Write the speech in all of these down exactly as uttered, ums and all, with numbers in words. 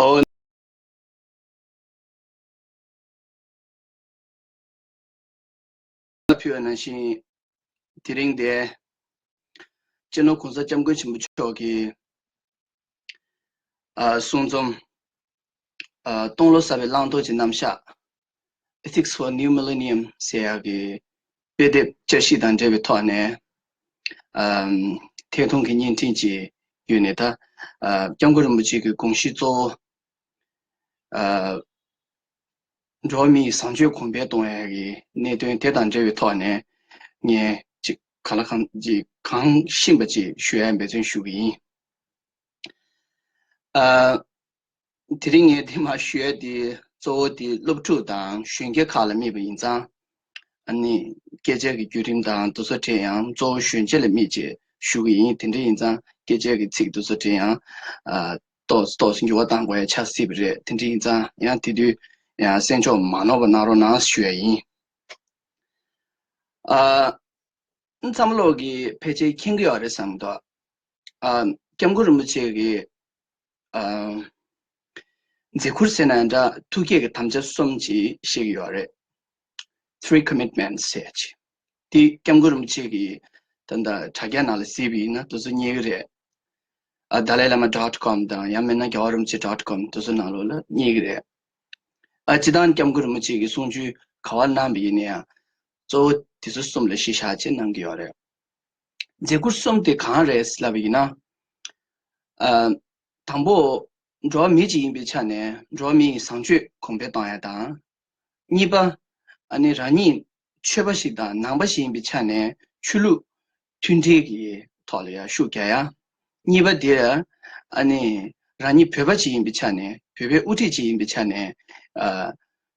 ཨོ། ཕུལ་བ་ནང་བཞིན། དེ་རིང་འདིར་སྤྱི་ནོར་༸གོང་ས་༸སྐྱབས་མགོན་ཆེན་པོ་མཆོག་གི་ཨ་གསུང་རྩོམ། ཨ་སྟོང་ལོ་གསར་པའི་བླང་དོར་གྱི་རྣམ་གཞག Ethics for New Millennium ཟེར་ཡག་གི་དཔེ་དེབ་བསྐྱར་ཞིབ་དང་འབྲེལ་བའི་ཐོག་ནས། ཨམ། ཐད་གཏོང་གི་བརྙན་འཕྲིན་ཅིག་བརྒྱུད་ནས། ད་ཨ་༸སྐྱབས་མགོན་རིན་པོ་ཆེ་གི་དགོངས་གཞི་གཙོ་བོ། ཨ་འགྲོ་བ་མིའི་བཟང་སྤྱོད་གོང་འཕེལ་གཏོང་ཡག་གི་གནད་དོན་དེ་དང་འབྲེལ་བའི་ཐོག་ནས། ངས་ཅིག་གང་ལ་གང་ཅིག་གང་ཤེས་པ་ཅིག་ཞུ་ཡག་འབད་བརྩོན་ཞུ་གི་ཡིན། ཨ། དེ་རིང་ངས་འདི་མར་ཞུ་ཡག་དེ་གཙོ་བོ་དེ་སློབ་ཕྲུག་དང་གཞོན་སྐྱེས་ཁག་ལ་དམིགས་པ་ཡིན་ཙང་། ཨ་ནི་སྐད་ཆ་གི་བརྒྱུད་རིམ་དང་དེ་ཚོ་དེ་ཡང་གཙོ་བོ་གཞོན་སྐྱེས་ལ་དམིགས་བྱས་ཞུ་གི་ཡིན། དེ་འདྲ་ཡིན་ཙང་སྐད་ཆ་གི་ཚིག་དེ་ཚོ་དེ་ཡང་ཨ་ཏོག་ཙམ་ཏོག་ཙམ་འགྱུར་བ་གཏང་དགོས་ཡག་ཆགས་སྲིད་པ་རེད། དེ་འདྲ་ཡིན་ཙང་ཡང་དེ་དུས་ཡང་གསན་འཇོག་མ་ནོར་བ་གནང་རོགས་གནང་ཞུ་ཡག་ཡིན། ཨ། ཚང་མ་ལོག་གིས་ཕལ་ཆེར་མཁྱེན་གྱི་ཡོད་རེད་བསམ་གྱི་འདུག་ཨ། ༸སྐྱབས་མགོན་རིན་པོ་ཆེ་གི་ཨ་མཛད་ཁུར་ཟེར་ན་འདྲ། ཐུགས་བསྐྱེད་ཀྱི་དམ་བཅའ་གསུམ་ཅིག་བཤད་ཀྱི་ཡོད་རེད། Three commitments ཟེར་ཅིག་དེ་༸སྐྱབས་མགོན་རིན་པོ་ཆེ་གི་ད་ལྟ་དྲ་རྒྱ་ནང་ལ་གཟིགས་པ་ཡིན་ན་དེ་ཚོ་རྙེད་ཀྱི་རེད། ཨ། dalai lama dot com དང་ཡང་མིན་ན་རྒྱལ་བ་རིན་པོ་ཆེ་dot com དེ་ཚོ་ནང་ལོགས་ལ་རྙེད་ཀྱི་རེད། ཨ། སྤྱིར་བཏང་༸སྐྱབས་མགོན་རིན་པོ་ཆེ་གི་གསུང་ཆོས་ག་པར་གནང་བ་ཡིན་ན་ཡང་། གཙོ་བོ་དེ་ཚོ་གསུམ་ལ་གཞི་བཞག་བྱས་གནང་གི་ཡོད་རེད། མཛད་ཁུར་གསུམ་དེ་གང་རེད་ལབ་པ་ཡིན་ན། ཨ། དང་པོ། འགྲོ་བ་མི་གཅིག་ཡིན་པའི་ཆ་ནས་འགྲོ་བ་མིའི་བཟང་སྤྱོད་གོང་འཕེལ་གཏོང་ཡག་དང་། གཉིས་པ། ཨ་ནི་རང་ཉིད་ཆོས་པ་ཞིག་དང་ནང་པ་ཞིག་ཡིན་པའི་ཆ་ནས་ཆོས་ལུགས་མཐུན་སྒྲིལ་གྱི་ཐོག་ལ་ཡང་ཤུགས་རྒྱག་ཡག་གཉིས་པ་དེ། ཨ་ནི་རང་ཉིད་བོད་པ་ཞིག་ཡིན་པའི་ཆ་ནས། བོད་པའི་དབུ་ཁྲིད་ཅིག་ཡིན་པའི་ཆ་ནས། ཨ།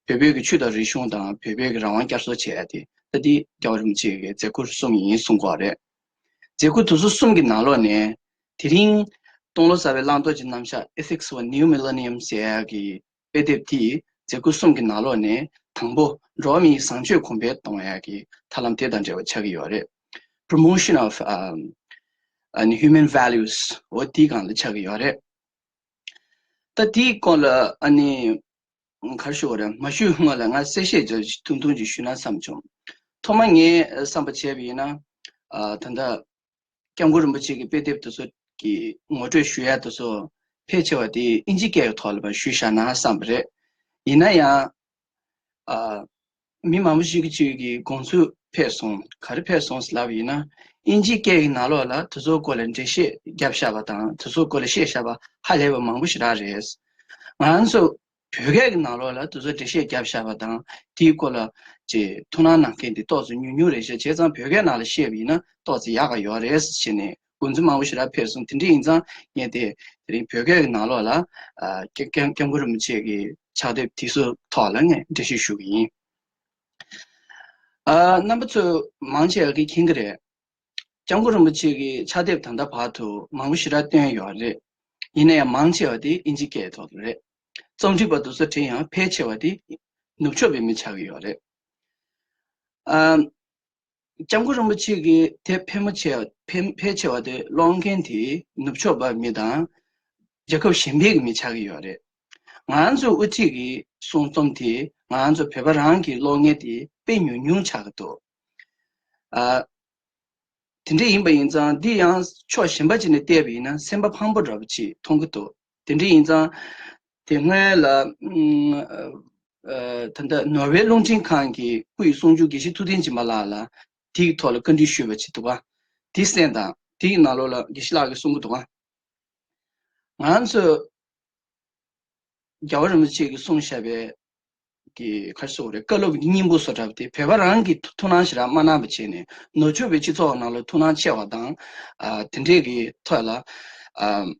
བོད་པའི་གི་ཆོས་དང་རིག་གཞུང་དང་བོད་པའི་གི་རང་དབང་བསྐྱར་གསོ་བྱེད་ཡག་དེ། ད་འདི་རྒྱལ་བ་རིན་པོ་ཆེ་གི་མཛད་ཁུར་གསུམ་ཡིན་གསུང་གི་ཡོད་རེད། མཛད་ཁུར་དེ་ཚོ་གསུམ་གྱི་ནང་ལོགས་ནས། དེ་རིང་སྟོང་ལོ་གསར་པའི་བླང་དོར་གྱི་རྣམ་གཞག Ethics for New Millennium ཟེར་ཡག་གི་དཔེ་དེབ་དེའི་མཛད་ཁུར་གསུམ་གྱི་ནང་ལོགས་ནས། དང་པོ། འགྲོ་བ་མིའི་བཟང་སྤྱོད་གོང་འཕེལ་གཏོང་ཡག་གི་ཐབས་ལམ་དེ་དང་འབྲེལ་བ་ཆགས་ཀྱི་ཡོད་རེད། Promotion of, um, and human values འོ་དེའི་སྒང་ལ་ཆགས་ཀྱི་ཡོད་རེད། ད་དེའི་སྐོར་ལ་ཨ་ནི་ག་རེ་ཞུ་དགོས་རེད། མ་ཞུས་སྔོན་ལ་ང་གསལ་བཤད་ཅིག་ཐུང་ཐུང་ཅིག་ཞུས་ན་བསམ་བྱུང་། ཐོག་མ་ངས་བསམ་པ་བྱས་པ་ཡིན་ན། ཨ། ད་ལྟ་༸སྐྱབས་མགོན་རིན་པོ་ཆེ་གི་དཔེ་དེབ་དེ་ཚོ་གི་ངོ་སྤྲོད་ཞུ་ཡག་དེ་ཚོ་ཕལ་ཆེ་བ་དེ་ཨིན་ཇི་སྐད་ཀྱི་ཐོག་ལ་ཕར་ཞུས་བཞག་ན་བསམ་པ་རེད། ཡིན་ན་ཡང་། ཨ། མི་མང་པོ་ཞིག་གིས་ཅིག་གི་དགོངས་ཚུལ་འཕེལ་སོང་། ག་རེ་འཕེལ་སོང་ལབ་ཡིན་ན། ཨིན་ཇི་སྐད་ཀྱི་ནང་ལོགས་ལ་དེ་ཚོའི་སྐོར་ལ་འགྲེལ་བཤད་བརྒྱབ་བཞག་པ་དང་དེ་ཚོའི་སྐོར་ལ་བཤད་བཞག་པ་ཧ་ལས་པ་མང་པོ་ཞེ་དྲག་རེད། ང་ཚོ་བོད་སྐད་ཀྱི་ནང་ལོགས་ལ་དེ་ཚོ་འགྲེལ་བཤད་བརྒྱབ་བཞག་པ་དང་དེའི་སྐོར་ལ་ཅིག་ཐུགས་སྣང་གནང་མཁན་དེ་ཏོག་ཙམ་ཉུང་ཉུང་རེད་ཤག་བྱས་ཙང་བོད་སྐད་ནང་ལ་བཤད་པ་ཡིན་ན་ཏོག་ཙམ་ཡག་ག་ཡོད་རེད་ཟེར་བྱས་ནས་དགོངས་ཚུལ་མང་པོ་ཞེ་དྲག་འཕེལ་སོང་། དེ་འདྲ་ཡིན་ཙང་ངས་དེ་དེ་རིང་བོད་སྐད་ཀྱི་ནང་ལོགས་ལ། ཨ། སྐྱབས་སྐྱབས་སྐྱབས་མགོན་རིན་པོ་ཆེ་གི་ཕྱག་དེབ་དེ་ཚོའི་ཐོག་ལ་ངས་འགྲེལ་བཤད་ཞུ་གི་ཡིན། ཨ། རྣམ་པ་ཚོ་མང་ཆེ་བ་གིས་མཁྱེན་གྱི་རེད། སྐྱབས་མགོན་རིན་པོ་ཆེ་གི་ཕྱག་དེབ་ད་ལྟ་བར་དུ་མང་པོ་ཞེ་དྲག་བཏོན་ཡོད་རེད། ཡིན་ན་ཡང་མང་ཆེ་བ་དེ་ཨིན་ཇི་སྐད་ཐོག་ཏུ་རེད། རྩོམ་སྒྲིག་པ་དེ་ཚོ་དེ་ཡང་ཕལ་ཆེ་བ་དེ་ནུབ་ཕྱོགས་པའི་མི་ཆགས་ཀྱི་ཡོད་རེད། ཨ། སྐྱབས་མགོན་རིན་པོ་ཆེ་གི་དེབ་ཕལ་མོ་ཆེ་བ་ཕལ་ཕལ་ཆེ་བ་དེ་ཀློག་མཁན་དེ་ནུབ་ཕྱོགས་པ་མི་དང་རྒྱལ་ཁབ་གཞན་པའི་གི་མི་ཆགས་ཀྱི་ཡོད་རེད། ང་ཚོ་དབུ་ཁྲིད་ཀྱི་གསུང་རྩོམ་དེ་ང་ཚོ་བོད་པ་རང་གིས་ཀློག་མཁན་དེ་དཔེ་ཉུང་ཉུང་ཆགས་ཀྱི་འདུག་ཨ། དེ་འདྲ་ཡིན་པ་ཡིན་ཙང་འདི་ཡང་ཕྱོགས་གཞན་པ་ཅིག་ནས་བལྟས་པ་ཡིན་ན་སེམས་པ་ཕམ་པོ་འདྲ་པོ་ཅིག་མཐོང་གི་འདུག་དེ་འདྲ་ཡིན་ཙང་དེ་སྔོན་ལ། ཨ། ད་ལྟ་ནོར་ཝེ་རླུང་འཕྲིན་ཁང་གི་སྐུ་ཡི་གསུང་སྒྱུར་དགེ་བཤེས་ཐུབ་བསྟན་སྦྱིན་པ་ལགས་ལ་དེའི་ཐོག་ལ་བཀའ་འདྲི་ཞུས་པ་ཅིག་འདུག་ག་དེ་གསན་དང་། དེའི་ནང་ལོགས་ལ་དགེ་བཤེས་ལགས་ཀྱིས་གསུང་གི་འདུག་ག་ང་ཚོས་རྒྱལ་བ་རིན་པོ་ཆེ་གིས་གསུངས་བཞག་པའི་གི་ག་རེ་ཟེར་དགོས་རེད། བཀའ་སློབ་ཀྱི་སྙིང་པོ་བཟོ་འདྲ་པོ་དེ་བོད་པ་རང་གིས་ཐུགས་སྣང་ཞེ་དྲག་མ་གནང་བ་བྱས་ནས་ནུབ་ཕྱོགས་པའི་སྤྱི་ཚོགས་ནང་ལ་ཐུགས་སྣང་ཆེ་བ་དང་། ཨ། དེ་འདྲས་ཀྱི་ཐོག་ལ། ཨ།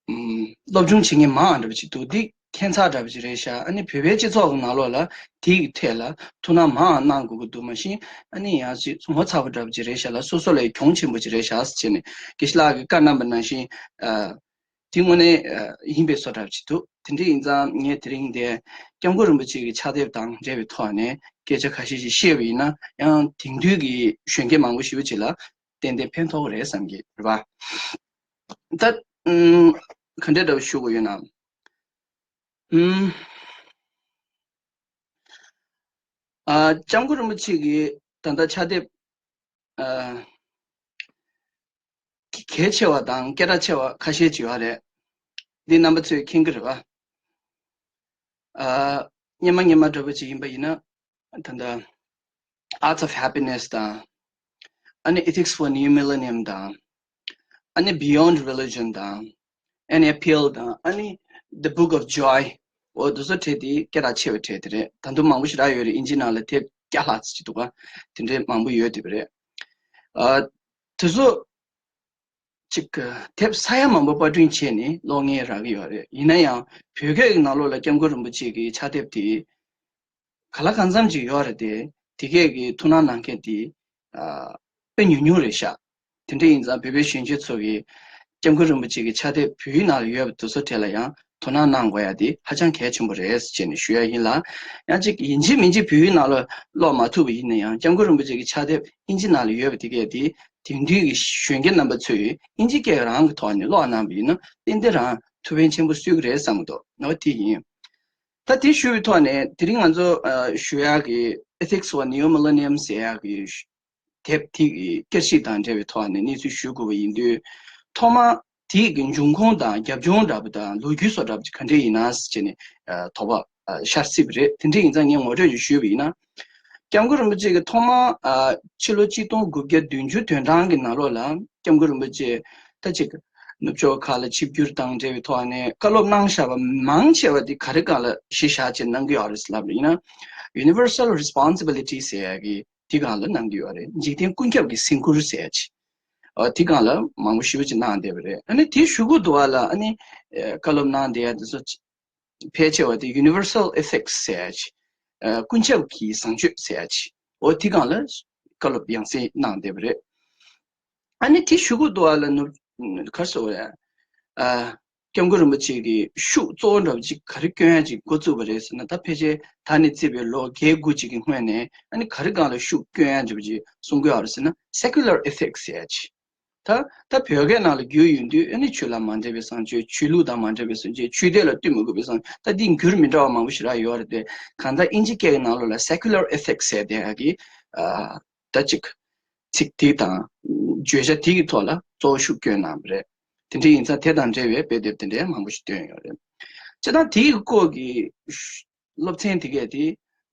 ཨམ། སློབ་སྦྱོང་བྱེད་མཁན་མང་བ་འདྲ་པོ་ཅིག་འདུག་འདི་ཁྱད་མཚར་འདྲ་པོ་ཅིག་རེད་ཤག་ཨ་ནི་བོད་པའི་སྤྱི་ཚོགས་ཀྱི་ནང་ལོགས་ལ་དེའི་ཐད་ལ་ཐུགས་སྣང་མང་བ་གནང་དགོས་ཀྱི་འདུག་མ་གཞི་ཨ་ནི་ཡང་ཅིག་ངོ་ཚ་པོ་འདྲ་པོ་ཅིག་རེད་ཤག་ལ། སོ་སོ་ལ་གྱོང་ཆེན་པོ་ཅིག་རེད་ཤག་ཟེར་བྱས་ནས་དགེ་བཤེས་ལགས་ཀྱིས་བཀའ་གནང་བ་ནང་བཞིན། ཨ། དེ་དངོས་གནས་ཡིན་པའི་བཟོ་འདྲ་ཅིག་འདུག་དེ་འདྲ་ཡིན་ཙང་ངས་དེ་རིང་འདིར་སྐྱབས་མགོན་རིན་པོ་ཆེ་གི་ཕྱག་དེབ་དང་འབྲེལ་བའི་ཐོག་ནས་སྐད་ཆ་ཁ་ཤས་ཤིག་བཤད་པ་ཡིན་ན་ཡང་དེང་དུས་ཀྱི་གཞོན་སྐྱེས་མང་པོ་ཞེ་པོ་ཅིག་ལ་ཏན་ཏན་ཕན་ཐོགས་ཀྱི་རེད་བསམ་གྱི་རེད་པ། ད་ཨུམ། ག་འདྲ་འདྲ་པོ་ཞུ་དགོས་ཡོད་ན། ཨུམ། ཨ། སྐྱབས་མགོན་རིན་པོ་ཆེ་གི་ད་ལྟ་ཕྱག་དེབ། ཨ། གལ་ཆེ་བ་དང་སྐད་གྲགས་ཆེ་བ་ཁ་ཤས་ཅིག་ཡོད་རེད། འདི་རྣམ་པ་ཚོས་མཁྱེན་གྱི་རེད་པ། ཨ། སྔོན་མ་སྔོན་མ་འདྲ་པོ་ཅིག་ཡིན་པ་ཡིན་ན། ད་ལྟ་Arts of Happiness དང་། ཨ་ནི་Ethics for New Millennium དང་། ཨ་ནི་Beyond Religion དང་། An Appeal དང་། ཨ་ནི་The Book of Joy འོ་དེ་ཚོ་གྲས་དེ་སྐད་གྲགས་ཆེ་བའི་གྲས་དེ་རེད། ད་དུང་མང་པོ་ཞེ་དྲག་ཡོད་རེད། དབྱིན་ཇི་ནང་ལ་དེབ་བརྒྱ་ལྷག་ཙམ་ཅིག་འདུག་ག་དེ་འདྲས་མང་པོ་ཡོད་བསྡད་པ་རེད། ཨ། དེ་ཚོ་ཅིག་དེབ་ས་ཡ་མང་པོ་པར་སྐྲུན་བྱས་ནས་ཀློག་མཁན་རག་གི་ཡོད་རེད། ཡིན་ན་ཡང་བོད་སྐད་ཀྱི་ནང་ལོགས་ལ་སྐྱབས་མགོན་རིན་པོ་ཆེ་གི་ཕྱག་དེབ་དེ་ག་ལ་གང་འཚམ་ཅིག་ཡོད་རེད་དེ། དེ་གས་ཀྱི་ཐུགས་སྣང་གནང་མཁན་དེ་ཨ། དཔེ་ཉུང་ཉུང་རེད་ཤག་དེ་འདྲ་ཡིན་ཙང་བོད་པའི་གཞོན་སྐྱེས་ཚོ་གིས་སྐྱབས་མགོན་རིན་པོ་ཆེ་གི་ཕྱག་དེབ་བོད་ཡིག་ནང་ལ་ཡོད་པ་དེ་ཚོ་གྲས་ལ་ཡང་དོ་སྣང་གནང་དགོས་ཡ་དེ་ཧ་ཅང་གལ་ཆེན་པོ་རེད་ཅེས་ནས་ཞུ་ཡ་ཡིན་ལ། ཡང་ཅིག་ཡིན་གཅིག་མིན་གཅིག་བོད་ཡིག་ནང་ལ་ཀློག་མ་ཐུབ་པ་ཡིན་ན་ཡང་སྐྱབས་མགོན་རིན་པོ་ཆེ་གི་ཕྱག་དེབ་དབྱིན་ཇི་ནང་ལ་ཡོད་པ་དེ་གས་དེ་དེང་དུས་ཀྱི་གཞོན་སྐྱེས་རྣམ་པ་ཚོས་དབྱིན་ཇི་སྐད་རང་གི་ཐོག་ནས་ཀློག་གནང་བ་ཡིན་ན་ཏན་ཏན་རང་ཐུགས་ཕན་ཆེན་པོ་གསོས་ཀྱི་རེད་བསམ་གྱི་འདུག་འོ་དེ་ཡིན། ད་དེ་ཞུ་བའི་ཐོག་ནས་དེ་རིང་ང་ཚོ་ཨ། ཞུ་ཡག་གི་Ethics for New Millennium ཟེར་ཡག་གི་དེབ་དེ་གི་བསྐྱར་ཞིབ་དང་འབྲེལ་བའི་ཐོག་ནས་གནས་ཚུལ་ཞུ་དགོས་པ་ཡིན་དུས། ཐོག་མ་དེ་གི་འབྱུང་ཁུངས་དང་རྒྱབ་ལྗོངས་འདྲ་པོ་དང་ལོ་རྒྱུས་སོགས་འདྲ་པོ་ཅིག་ག་འདྲས་ཡིན་ན་ཟེར་བྱས་ནས་ཨ། དོགས་པ་ཨ། ཤར་སྲིད་པ་རེད། དེ་འདྲས་ཡིན་ཙང་ངས་ངོ་སྤྲོད་ཅིག་ཞུས་པ་ཡིན་ན། སྐྱབས་མགོན་རིན་པོ་ཆེ་གི་ཐོག་མ་ཨ། ཕྱི་ལོ་གཅིག་སྟོང་དགུ་བརྒྱ་བདུན་ཅུ་དོན་གྲངས་ཀྱི་ནང་ལོགས་ལ་སྐྱབས་མགོན་རིན་པོ་ཆེ་ད་ཅིག་ནུབ་ཕྱོགས་ཁག་ལ་ཆིབས་བསྒྱུར་དང་འབྲེལ་བའི་ཐོག་ནས་བཀའ་སློབ་གནང་བཞག་པ་མང་ཆེ་བ་དེ་ག་རེ་སྒང་ལ་གཞི་བཞག་བྱས་གནང་གི་ཡོད་རེད་ལབ་པ་ཡིན་ན། Universal Responsibility ཟེར་ཡ་གི་དེ་སྒང་ལ་གནང་གི་ཡོད་རེད། འཇིག་རྟེན་ཀུན་ཁྱབ་ཀྱི་སེམས་ཁུར་ཟེར་ཡ་ཅིག་ཨ། དེ་སྒང་ལ་མང་པོ་ཞེ་པོ་ཅིག་གནང་བསྡད་པ་རེད། ཨ་ནི་དེའི་གཞུག་གུ་དུ་བ་ལ་ཨ་ནི་ཨ། བཀའ་སློབ་གནང་བསྡད་ཡ་དེ་ཚོ་ཕལ་ཆེ་བ་དེ་Universal Ethics ཟེར་ཡ་ཅིག་ཨ། ཀུན་ཁྱབ་ཀྱི་བཟང་སྤྱོད་ཟེར་ཡ་ཅིག་འོ་དེ་སྒང་ལ་བཀའ་སློབ་ཡང་སེ་གནང་བསྡད་པ་རེད། ཨ་ནི་དེ་གཞུག་གུ་དུ་བ་ལ་ནུབ་ག་རེ་ཟེར་དགོས་རེད། ཨ། སྐྱབས་མགོན་རིན་པོ་ཆེ་གིས་ཤུགས་གཙོ་བོ་འདྲ་པོ་ཅིག་ག་རེ་བསྐྱོན་ཡ་ཅིག་འགོ་བཙུགས་པ་རེད་ཟེར་ན། ད་ཕལ་ཆེར་ད་ནས་བརྩིས་པའི་ལོ་བརྒྱད་དགུ་ཅིག་གི་སྔོན་ནས་ཨ་ནི་ག་རེ་སྒང་ལ་ཤུགས་བསྐྱོན་ཡ་འདྲ་པོ་ཅིག་གསུང་གི་ཡོད་རེད་ཟེར་ན། Secular Ethics ཟེར་ཡ་ཅིག་ད་ད་བོད་སྐད་ནང་ལ་བསྒྱུར་ཡོང་དུས་ཨ་ནི་ཆོས་ལ་མ་འདྲེས་པའི་བཟང་སྤྱོད། ཆོས་ལུགས་དང་མ་འདྲེས་པའི་བཟང་སྤྱོད། ཆོས་དད་ལ་ལྟོས་མི་དགོས་པའི་བཟང་སྤྱོད། ད་འདི་འགྱུར་མི་འདྲ་བ་མང་པོ་ཞེ་དྲག་ཡོད་རེད་དེ། གང་ལྟར་དབྱིན་ཇི་སྐད་ཀྱི་ནང་ལོགས་ལ་Secular Ethics ཟེར་དེ་ཡ་གི་ཨ། ད་ཅིག་ཚིག་དེ་དང་བརྗོད་བྱ་དེ་གི་ཐོག་ལ་གཙོ་བོ་ཤུགས་བསྐྱོན་གནང་བ་རེད། དེ་འདྲ་ཡིན་ཙང་དེ་དང་འབྲེལ་བའི་དཔེ་དེབ་དེ་འདྲའི་མང་པོ་ཞིག་བཏོན་ཡོད་རེད། སྤྱིར་བཏང་དེའི་སྐོར་གྱི་སློབ་ཚན་དེ་གས་དེ་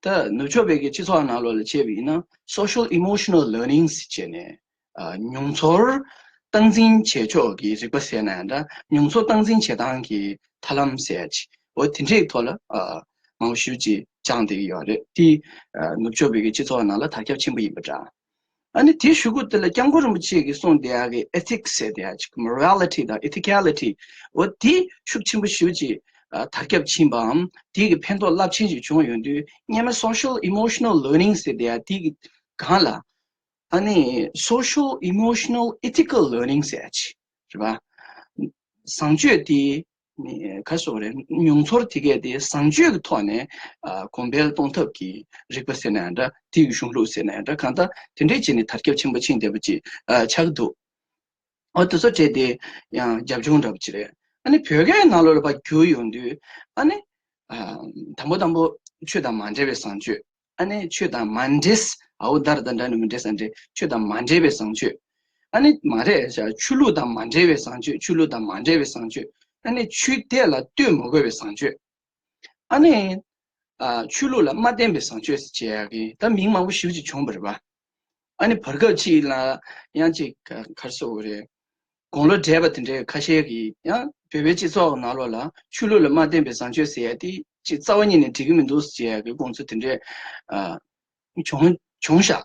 ད་ནུབ་ཕྱོགས་པའི་གི་སྤྱི་ཚོགས་ནང་ལོགས་ལ་བྱས་པ་ཡིན་ན་Social Emotional Learning ཟེར་བྱས་ནས་ཨ། མྱོང་ཚོར་སྟངས་འཛིན་བྱེད་ཕྱོགས་ཀྱི་རིག་པ་ཟེར་ན་འདྲ། མྱོང་ཚོར་སྟངས་འཛིན་བྱེད་སྟངས་ཀྱི་ཐབས་ལམ་ཟེར་ཡ་ཅིག་འོ་དེ་འདྲའི་ཐོག་ལ་ཨ། མང་པོ་ཞེ་པོ་ཅིག་སྦྱངས་བསྡད་ཀྱི་ཡོད་རེད། དེ་ཨ། ནུབ་ཕྱོགས་པའི་གི་སྤྱི་ཚོགས་ནང་ལ་དར་ཁྱབ་ཆེན་པོ་ཡིན་པ་འདྲ། ཨ་ནི་དེའི་གཞུག་གུ་དེ་ལ་སྐྱབས་མགོན་རིན་པོ་ཆེ་གིས་གསུངས་བསྡད་ཡག་གི་Ethics ཟེར་བསྡད་ཡག་ཅིག Morality དང་Ethicality འོ་དེ་ཤུགས་ཆེན་པོ་ཞེ་པོ་ཅིག་ཨ། དར་ཁྱབ་ཕྱིན་པའམ་དེ་གི་ཕན་ཐོགས་རླབས་ཆེན་ཞིག་བྱུང་ཡོང་དུས། སྔོན་མ་Social Emotional Learning ཟེར་བསྡད་ཡག་དེ་གི་སྒང་ལ་ཨ་ནི་Social Emotional Ethical Learning ཟེར་ཡག་ཅིག་རེད་པ། བཟང་སྤྱོད་དེ་ནི་ག་རེ་ཟེར་དགོས་རེད། མྱོང་ཚོར་དེ་གས་དེ་བཟང་སྤྱོད་ཀྱི་ཐོག་ནས་ཨ། གོང་འཕེལ་གཏོང་ཐབས་ཀྱི་རིག་པ་ཟེར་ན་ཡང་འདྲ། དེ་གི་གཞུང་ལུགས་ཟེར་ན་ཡང་འདྲ། གང་ལྟར་དེ་འདྲའི་བྱས་ནས་དར་ཁྱབ་ཆེན་པོ་ཕྱིན་བསྡད་པ་ཅིག་ཨ། ཆགས་ཀྱི་འདུག་འོ་དེ་ཚོ་གྲས་དེ་ཡང་རྒྱབ་ལྗོངས་འདྲ་པོ་ཅིག་རེད། ཨ་ནི་བོད་སྐད་ནང་ལོགས་ལ་ཕར་བསྒྱུར་ཡོང་དུས་ཨ་ནི་ཨ། དང་པོ་དང་པོ་ཆོས་དང་མ་འདྲེས་པའི་བཟང་སྤྱོད། ཨ་ནི་ཆོས་དང་མ་འདྲེས། ཨའོ་དར་དང་འདྲ་ནི་མི་འདྲེས་ས་འདྲེས། ཆོས་དང་མ་འདྲེས་པའི་བཟང་སྤྱོད། ཨ་ནི་མ་རེད་ཆོས་ལུགས་དང་མ་འདྲེས་པའི་བཟང་སྤྱོད། ཆོས་ལུགས་དང་མ་འདྲེས་པའི་བཟང་སྤྱོད། ཨ་ནི་ཆོས་དད་ལ་ལྟོས་མ་དགོས་པའི་བཟང་སྤྱོད། ཨ་ནི་ཨ། ཆོས་ལུགས་ལ་མ་བརྟེན་པའི་བཟང་སྤྱོད་ཟེར་བྱས་ཡག་གི་ད་མིང་མང་པོ་ཞེ་པོ་ཅིག་བྱུང་བ་རེད་པ། ཨ་ནི་བར་སྐབས་ཅིག་ལ་ཡང་ཅིག་ག་ག་རེ་ཟེར་དགོས་རེད། དགུང་ལོ་བགྲེས་པ་དེ་འདྲའི་ཁ་ཤས་ཀྱིས་ཡང་བོད་པའི་སྤྱི་ཚོགས་ནང་ལོགས་ལ་ཆོས་ལུགས་ལ་མ་བརྟེན་པའི་བཟང་སྤྱོད་ཟེར་ཡ་དེ་ཅིག་རྩ་བ་ཉིད་ནས་འགྲིག་གི་མི་འདུག་ཟེར་ཡ་གི་དགོངས་ཚུལ་དེ་འདྲའི་ཨ། བྱུང་བྱུང་ཤག་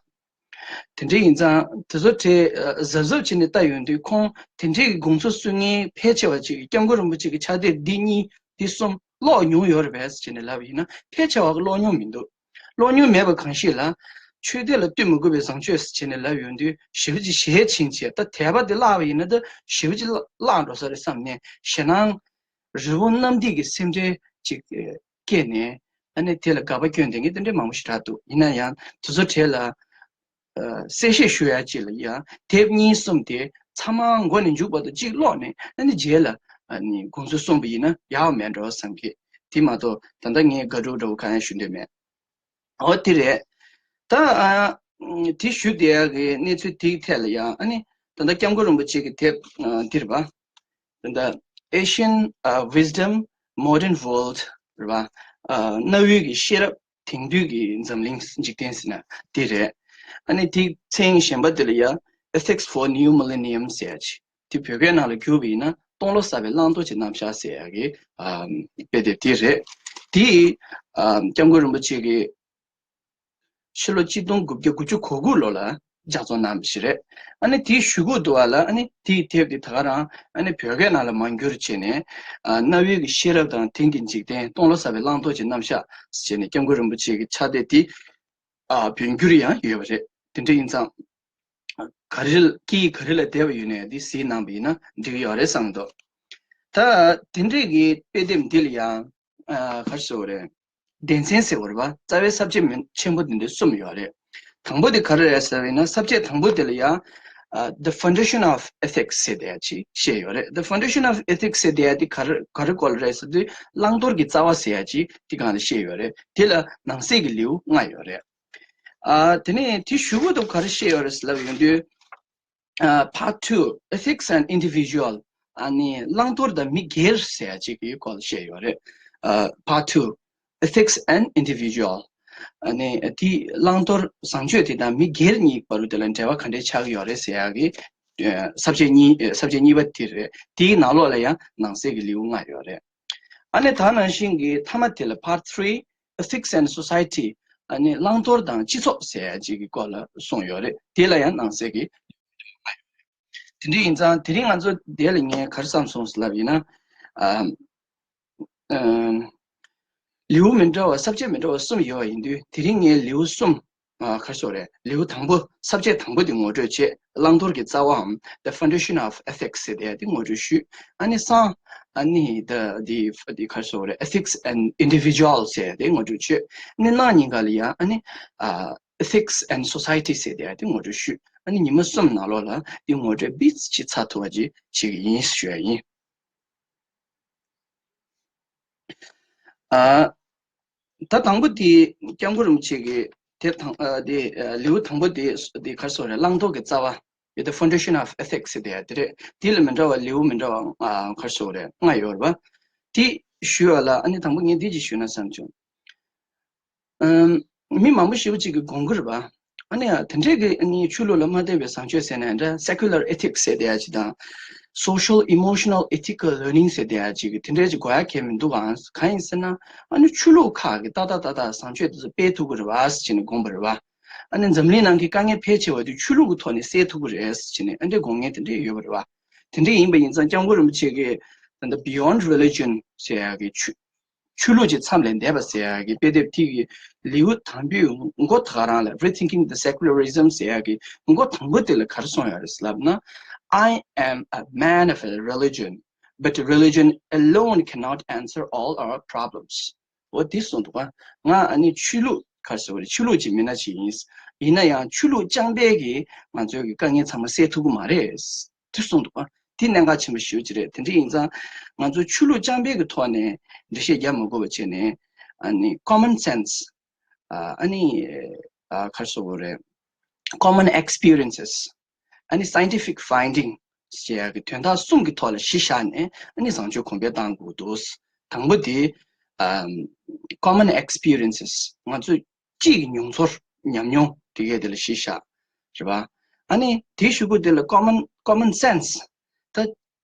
དེ་འདྲ་ཡིན་ཙང་དེ་ཚོ་གྲས་གཟབ་གཟབ་བྱས་ནས་ལྟ་ཡོང་དུས། ཁོང་དེ་འདྲའི་གི་དགོངས་ཚུལ་གསུང་མཁན་ཕལ་ཆེ་བ་ཅིག་གིས་སྐྱབས་མགོན་རིན་པོ་ཆེ་གི་ཕྱག་དེབ་འདི་གཉིས་འདི་གསུམ་ཀློག་མྱོང་ཡོད་རེད་པས་ཟེར་བྱས་ནས་ལབ་པ་ཡིན་ན། ཕལ་ཆེ་བ་གིས་ཀློག་མྱོང་མི་འདུག་ཀློག་མྱོང་མེད་པ་གང་ཞིག་ལ་ཆོས་དད་ལ་ལྟོས་མི་དགོས་པའི་བཟང་སྤྱོད་ཟེར་བྱས་ནས་ལབ་ཡོང་དུས། ཞེ་པོ་ཅིག་ཞེད་ཕྱིན་བྱས། ད་དད་པ་དེ་བརླག་པ་ཡིན་ན་ད་ཞེ་པོ་ཅིག་བརླག་འགྲོ་ས་རེད་བསམ་ནས། ཞེད་སྣང་རི་བོ་གནམ་རྡིབ་ཀྱི་སེམས་ཁྲལ་ཅིག་སྐྱེས་ནས། ཨ་ནི་དེ་ལ་དགག་པ་སྐྱོན་བསྡད་མཁན་དེ་འདྲ་མང་པོ་ཞིག་རག་འདུག་ཡིན་ན་ཡང་དེ་ཚོ་གྲས་ལ་ཨ། གསལ་བཤད་ཞུ་ཡ་ཅིག་ལ་ཡང་དེབ་གཉིས་གསུམ་དེ་ཚང་མ་མགོ་ནས་མཇུག་བར་དུ་གཅིག་ཀློག་ནས། ཨ་ནི་རྗེས་ལ་ཨ་ནི་དགོངས་ཚུལ་གསུངས་པ་ཡིན་ན་ཡག་པ་མེད་འགྲོ་བསམ་གི། དེ་མ་གཏོགས་ད་ལྟ་ངས་དགག་སྒྲུབ་འདྲ་བོ་གང་ཡང་ཞུ་འདོད་མེད། འོ་དེ་རེད། ད་ཨ་དེ་ཞུ་བསྡད་ཡག་གི་གནས་ཚུལ་དེའི་ཐད་ལ་ཡང་ཨ་ནི་ད་ལྟ་སྐྱབས་མགོན་རིན་པོ་ཆེ་གི་དེབ་ཨ་འདི་རེད་པ། ད་ལྟ་Asian uh, Wisdom Modern World རེད་པ། ཨ་གནའ་བོའི་གི་ཤེས་རབ་དེང་དུས་ཀྱི་འཛམ་གླིང་འཇིག་རྟེན་ཟེར་ན་དེ་རེད། ཨ་ནི་དེའི་མཚན་གཞན་པ་དེ་ལ་ཡ་Ethics for New Millennium ཟེར་ཡ་ཅིག་དེ་བོད་སྐད་ནང་ལ་བསྒྱུར་བ་ཡིན་ན་སྟོང་ལོ་གསར་པའི་བླང་དོར་གྱི་རྣམ་གཞག་ཟེར་ཡ་གི་ཨ་དཔེ་དེབ་དེ་རེད། དེ་ཨ་སྐྱབས་མགོན་རིན་པོ་ཆེ་གི་ཕྱི་ལོ་གཅིག་སྟོང་དགུ་བརྒྱ་དགུ་བཅུ་གོ་དགུ་ལོ་ལ་ལྗགས་རྩོམ་གནང་བ་ཞིག་རེད། ཨ་ནི་དེའི་ཞུ་སྒོ་དུ་བ་ལ་ཨ་ནི་དེའི་དེབ་དེ་ད་ག་རང་ཨ་ནི་བོད་སྐད་ནང་ལ་མ་བསྒྱུར་བྱས་ནས་ཨ་གནའ་བོའི་གི་ཤེས་རབ་དང་དེང་གི་འཇིག་རྟེན་སྟོང་ལོ་གསར་པའི་བླང་དོར་གྱི་རྣམ་གཞག་ཟེར་ནས་སྐྱབས་མགོན་རིན་པོ་ཆེ་གི་ཕྱག་དེབ་དེ་ཨ་བོད་བསྒྱུར་ཡང་ཡོད་པ་རེད། དེ་འདྲ་ཡིན་ཙང་ག་རེ་སྐད་ཡིག་ག་རེ་ལ་བསྡད་པ་ཡོད་ནའི་འདི་གཟིགས་གནང་བ་ཡིན་ན་འགྲིག་གི་ཡོད་རེད་བསམ་འདུག་ད་དེ་འདྲས་ཀྱི་དཔེ་དེབ་འདི་ལ་ཡང་ཨ་ག་རེ་ཟེར་དགོས་རེད། སྡེ་ཚན་ཟེར་དགོས་རེད་པ། རྩ་བའི་ས་བཅད་མི་ཆེན་པོ་འདི་འདྲ་གསུམ་ཡོད་རེད། དང་པོ་དེ་ག་རེ་རེད་ཟེར་བ་ཡིན་ན་ས་བཅད་དང་པོ་དེ་ལ་ཡང་ཨ་The Foundation of Ethics ཟེར་བསྡད་ཡ་ཅིག་བཤད་ཡོད་རེད། The Foundation of Ethics ཟེར་བསྡད་ཡ་དེ་ག་རེ་ག་རེ་སྐོར་ལ་རེད་ཟེར་དུས་བླང་དོར་གྱི་རྩ་བ་ཟེར་ཡ་ཅིག་དེ་སྒང་ལ་བཤད་ཡོད་རེད། དེ་ལ་ནང་གསེས་ཀྱི་ལེའུ་ལྔ་ཡོད་རེད། ཨ་དེ་ནས་དེ་ཞུ་སྒོ་དུ་ག་རེ་བཤད་ཡོད་རེད་ཟེར་ལབ་ཡོང་དུས། ཨ་Part two, Ethics and Individual. ཨ་ནི་བླང་དོར་དང་མི་སྒེར་ཟེར་ཡ་གཅིག་གི་སྐོར་བཤད་ཡོད་རེད། ཨ་Part two, Ethics and Individual. ཨ་ནི་དེ་བླང་དོར་བཟང་སྤྱོད་དེ་དང་མི་སྒེར་གཉིས་བར་དུ་དེ་ལ་འབྲེལ་བ་ག་འདྲས་ཆགས་ཀྱི་ཡོད་རེད་ཟེར་ཡ་གི་ཨ་ས་བཅད་གཉིས་ཨ་ས་བཅད་གཉིས་པ་དེ་རེད། དེའི་ནང་ལོགས་ལ་ཡང་ནང་གསེས་ཀྱི་ལེའུ་ལྔ་ཡོད་རེད། ཨ་ནི་ད་ནང་བཞིན་གྱི་མཐའ་མ་དེ་ལ་Part three, Ethics and Society. ཨ་ནི་བླང་དོར་དང་སྤྱི་ཚོགས་ཟེར་ཡ་གཅིག་གི་སྐོར་ལ་གསུངས་ཡོད་རེད། དེ་ལ་ཡང་ནང་གསེས་ཀྱི་དེ་འདྲ་ཡིན་ཙང་དེ་རིང་ང་ཚོ་དེ་ལ་ངས་ག་རེ་བསམ་སོང་ཟེར་ལབ་ཡིན་ན། ཨ་ཨ་ལེའུ་མི་འདྲ་བ་ས་བཅད་མི་འདྲ་བ་གསུམ་ཡོད་པ་ཡིན་དུས་དེ་རིང་ངས་ལེའུ་གསུམ་ཨ་ག་རེ་ཟེར་དགོས་རེད། ལེའུ་དང་པོ་ས་བཅད་དང་པོ་དེ་ངོ་སྤྲོད་བྱེད། བླང་དོར་གྱི་རྩ་བའམ་The Foundation of Ethics ཟེར་དེ་དེ་ངོ་སྤྲོད་ཞུས། ཨ་ནི་སང་ཨ་ནི་the the the ག་རེ་ཟེར་དགོས་རེད། Ethics and Individual ཟེར་དེ་ངོ་སྤྲོད་བྱེད། ཨ་ནི་གནངས་ཉིན་ག་ལ་ཡང་ཨ་ནི་ཨ་Ethics and Society ཟེར་དེ་དེ་ངོ་སྤྲོད་ཞུས། ཨ་ནི་ཉི་མ་གསུམ་ནང་ལོགས་ལ་དེ་ངོ་སྤྲོད་བིས་ཅིག་ཚར་ཐུབ་པ་ཅིག་བྱེད་ཀྱི་ཡིན་ཞུ་ཡ་ཡིན། ཨ་ད་དང་པོ་དེ་སྐྱབས་མགོན་རིན་པོ་ཆེ་གི་དེབ་དང་ཨ་དེ་ཨ་ལེའུ་དང་པོ་དེ་དེ་ག་རེ་ཟེར་དགོས་རེད། བླང་དོར་གྱི་རྩ་བ། The Foundation of Ethics ཟེར་དེ་དེ་རེད། དེ་ལ་མི་འདྲ་བ་ལེའུ་མི་འདྲ་བ་ཨ་ག་རེ་ཟེར་དགོས་རེད། ལྔ་ཡོད་རེད་པ། དེ་ཞུ་བ་ལ་ཨ་ནི་དང་པོ་ངས་འདི་ཅིག་ཞུས་ན་བསམ་བྱུང་། ཨམ། མི་མང་པོ་ཞེ་པོ་ཅིག་གིས་དགོངས་ཀྱི་རེད་པ། ཨ་ནི་ཡ་དེ་འདྲས་ཀྱི་ཨ་ནི་ཆོས་ལུགས་ལ་མ་བརྟེན་པའི་བཟང་སྤྱོད་ཟེར་ནའི་འདྲ། Secular Ethics ཟེར་བསྡད་ཡ་ཅིག་དང་། Social Emotional Ethical Learning ཟེར་བསྡད་ཡ་ཅིག་གི་དེ་འདྲས་ཅིག་དགོས་ཡ་གང་ཡང་མི་འདུག་ག་གང་ཡིན་ཟེར་ན། ཨ་ནི་ཆོས་ལུགས་ཁག་གིས་ཏག་ཏག་ཏག་ཏག་བཟང་སྤྱོད་དེ་ཚོ་སྤེལ་ཐུབ་ཀྱི་རེད་པ་ཟེར་ནས་དགོངས་པ་རེད་པ། ཨ་ནི་འཛམ་གླིང་ནང་གི་དཀའ་ངལ་ཕལ་ཆེ་བ་དེ་ཆོས་ལུགས་ཀྱི་ཐོག་ནས་སེལ་ཐུབ་ཀྱི་རེད་ཟེར་ནས་ཨ་འདྲས་དགོངས་མཁན་དེ་འདྲས་ཡོད་པ་རེད་པ། དེ་འདྲས་ཡིན་པ་ཡིན་ཙང་སྐྱབས་མགོན་རིན་པོ་ཆེ་གིས་ད་ལྟ་Beyond Religion ཟེར་ཡ་གི་ཆོས་ཆོས་ལུགས་ཀྱི་མཚམས་ལས་འདས་པ་ཟེར་ཡ་གི་དཔེ་དེབ་དེ་གི་ལེའུ་དང་པོའི་མགོ་ད་ག་རང་ལ་Rethinking the Secularism ཟེར་ཡ་གི་མགོ་དང་པོ་དེ་ལ་ག་རེ་གསུངས་ཡོད་རེད་ལབ་ན། I am a man of a religion, but religion alone cannot answer all our problems. འོ་དེ་གསུངས་འདུག་ག་ང་ཨ་ནི་ཆོས་ལུགས་ག་རེ་ཟེར་དགོས་རེད། ཆོས་ལུགས་ཀྱི་མི་སྣ་ཞིག་ཡིན། ཡིན་ན་ཡང་ཆོས་ལུགས་རྐྱང་པས་ཀྱིས་ང་ཚོའི་གི་དཀའ་ངལ་ཚང་མ་སེལ་ཐུབ་ཀྱི་མ་རེད། དེ་གསུངས་འདུག་པ། དེ་གནད་འགག་ཆེན་པོ་ཞེ་པོ་ཅིག་རེད། དེ་འདྲ་ཡིན་ཙང་ང་ཚོ་ཆོས་ལུགས་རྐྱང་པའི་གི་ཐོག་ནས་འགྲེལ་བཤད་རྒྱག་མ་དགོས་པ་བྱས་ནས། ཨ་ནི་common sense ཨ་ནི་ཨ་ག་རེ་ཟེར་དགོས་རེད། Common experiences ཨ་ནི་scientific finding ཞེས་ཡ་གི་དོན་དག་གསུམ་གྱི་ཐོག་ལ་གཞི་བཞག་ནས་ཨ་ནི་བཟང་སྤྱོད་གོང་འཕེལ་གཏང་དགོས་འདུག་དང་པོ་དེ་ཨ་common experiences ང་ཚོས་གཅིག་གི་མྱོང་ཚོར་ཉམས་མྱོང་དེ་གས་དེ་ལ་གཞི་བཞག་རེད་པ། ཨ་ནི་དེའི་གཞུག་གུ་དེ་ལ་common common sense ད་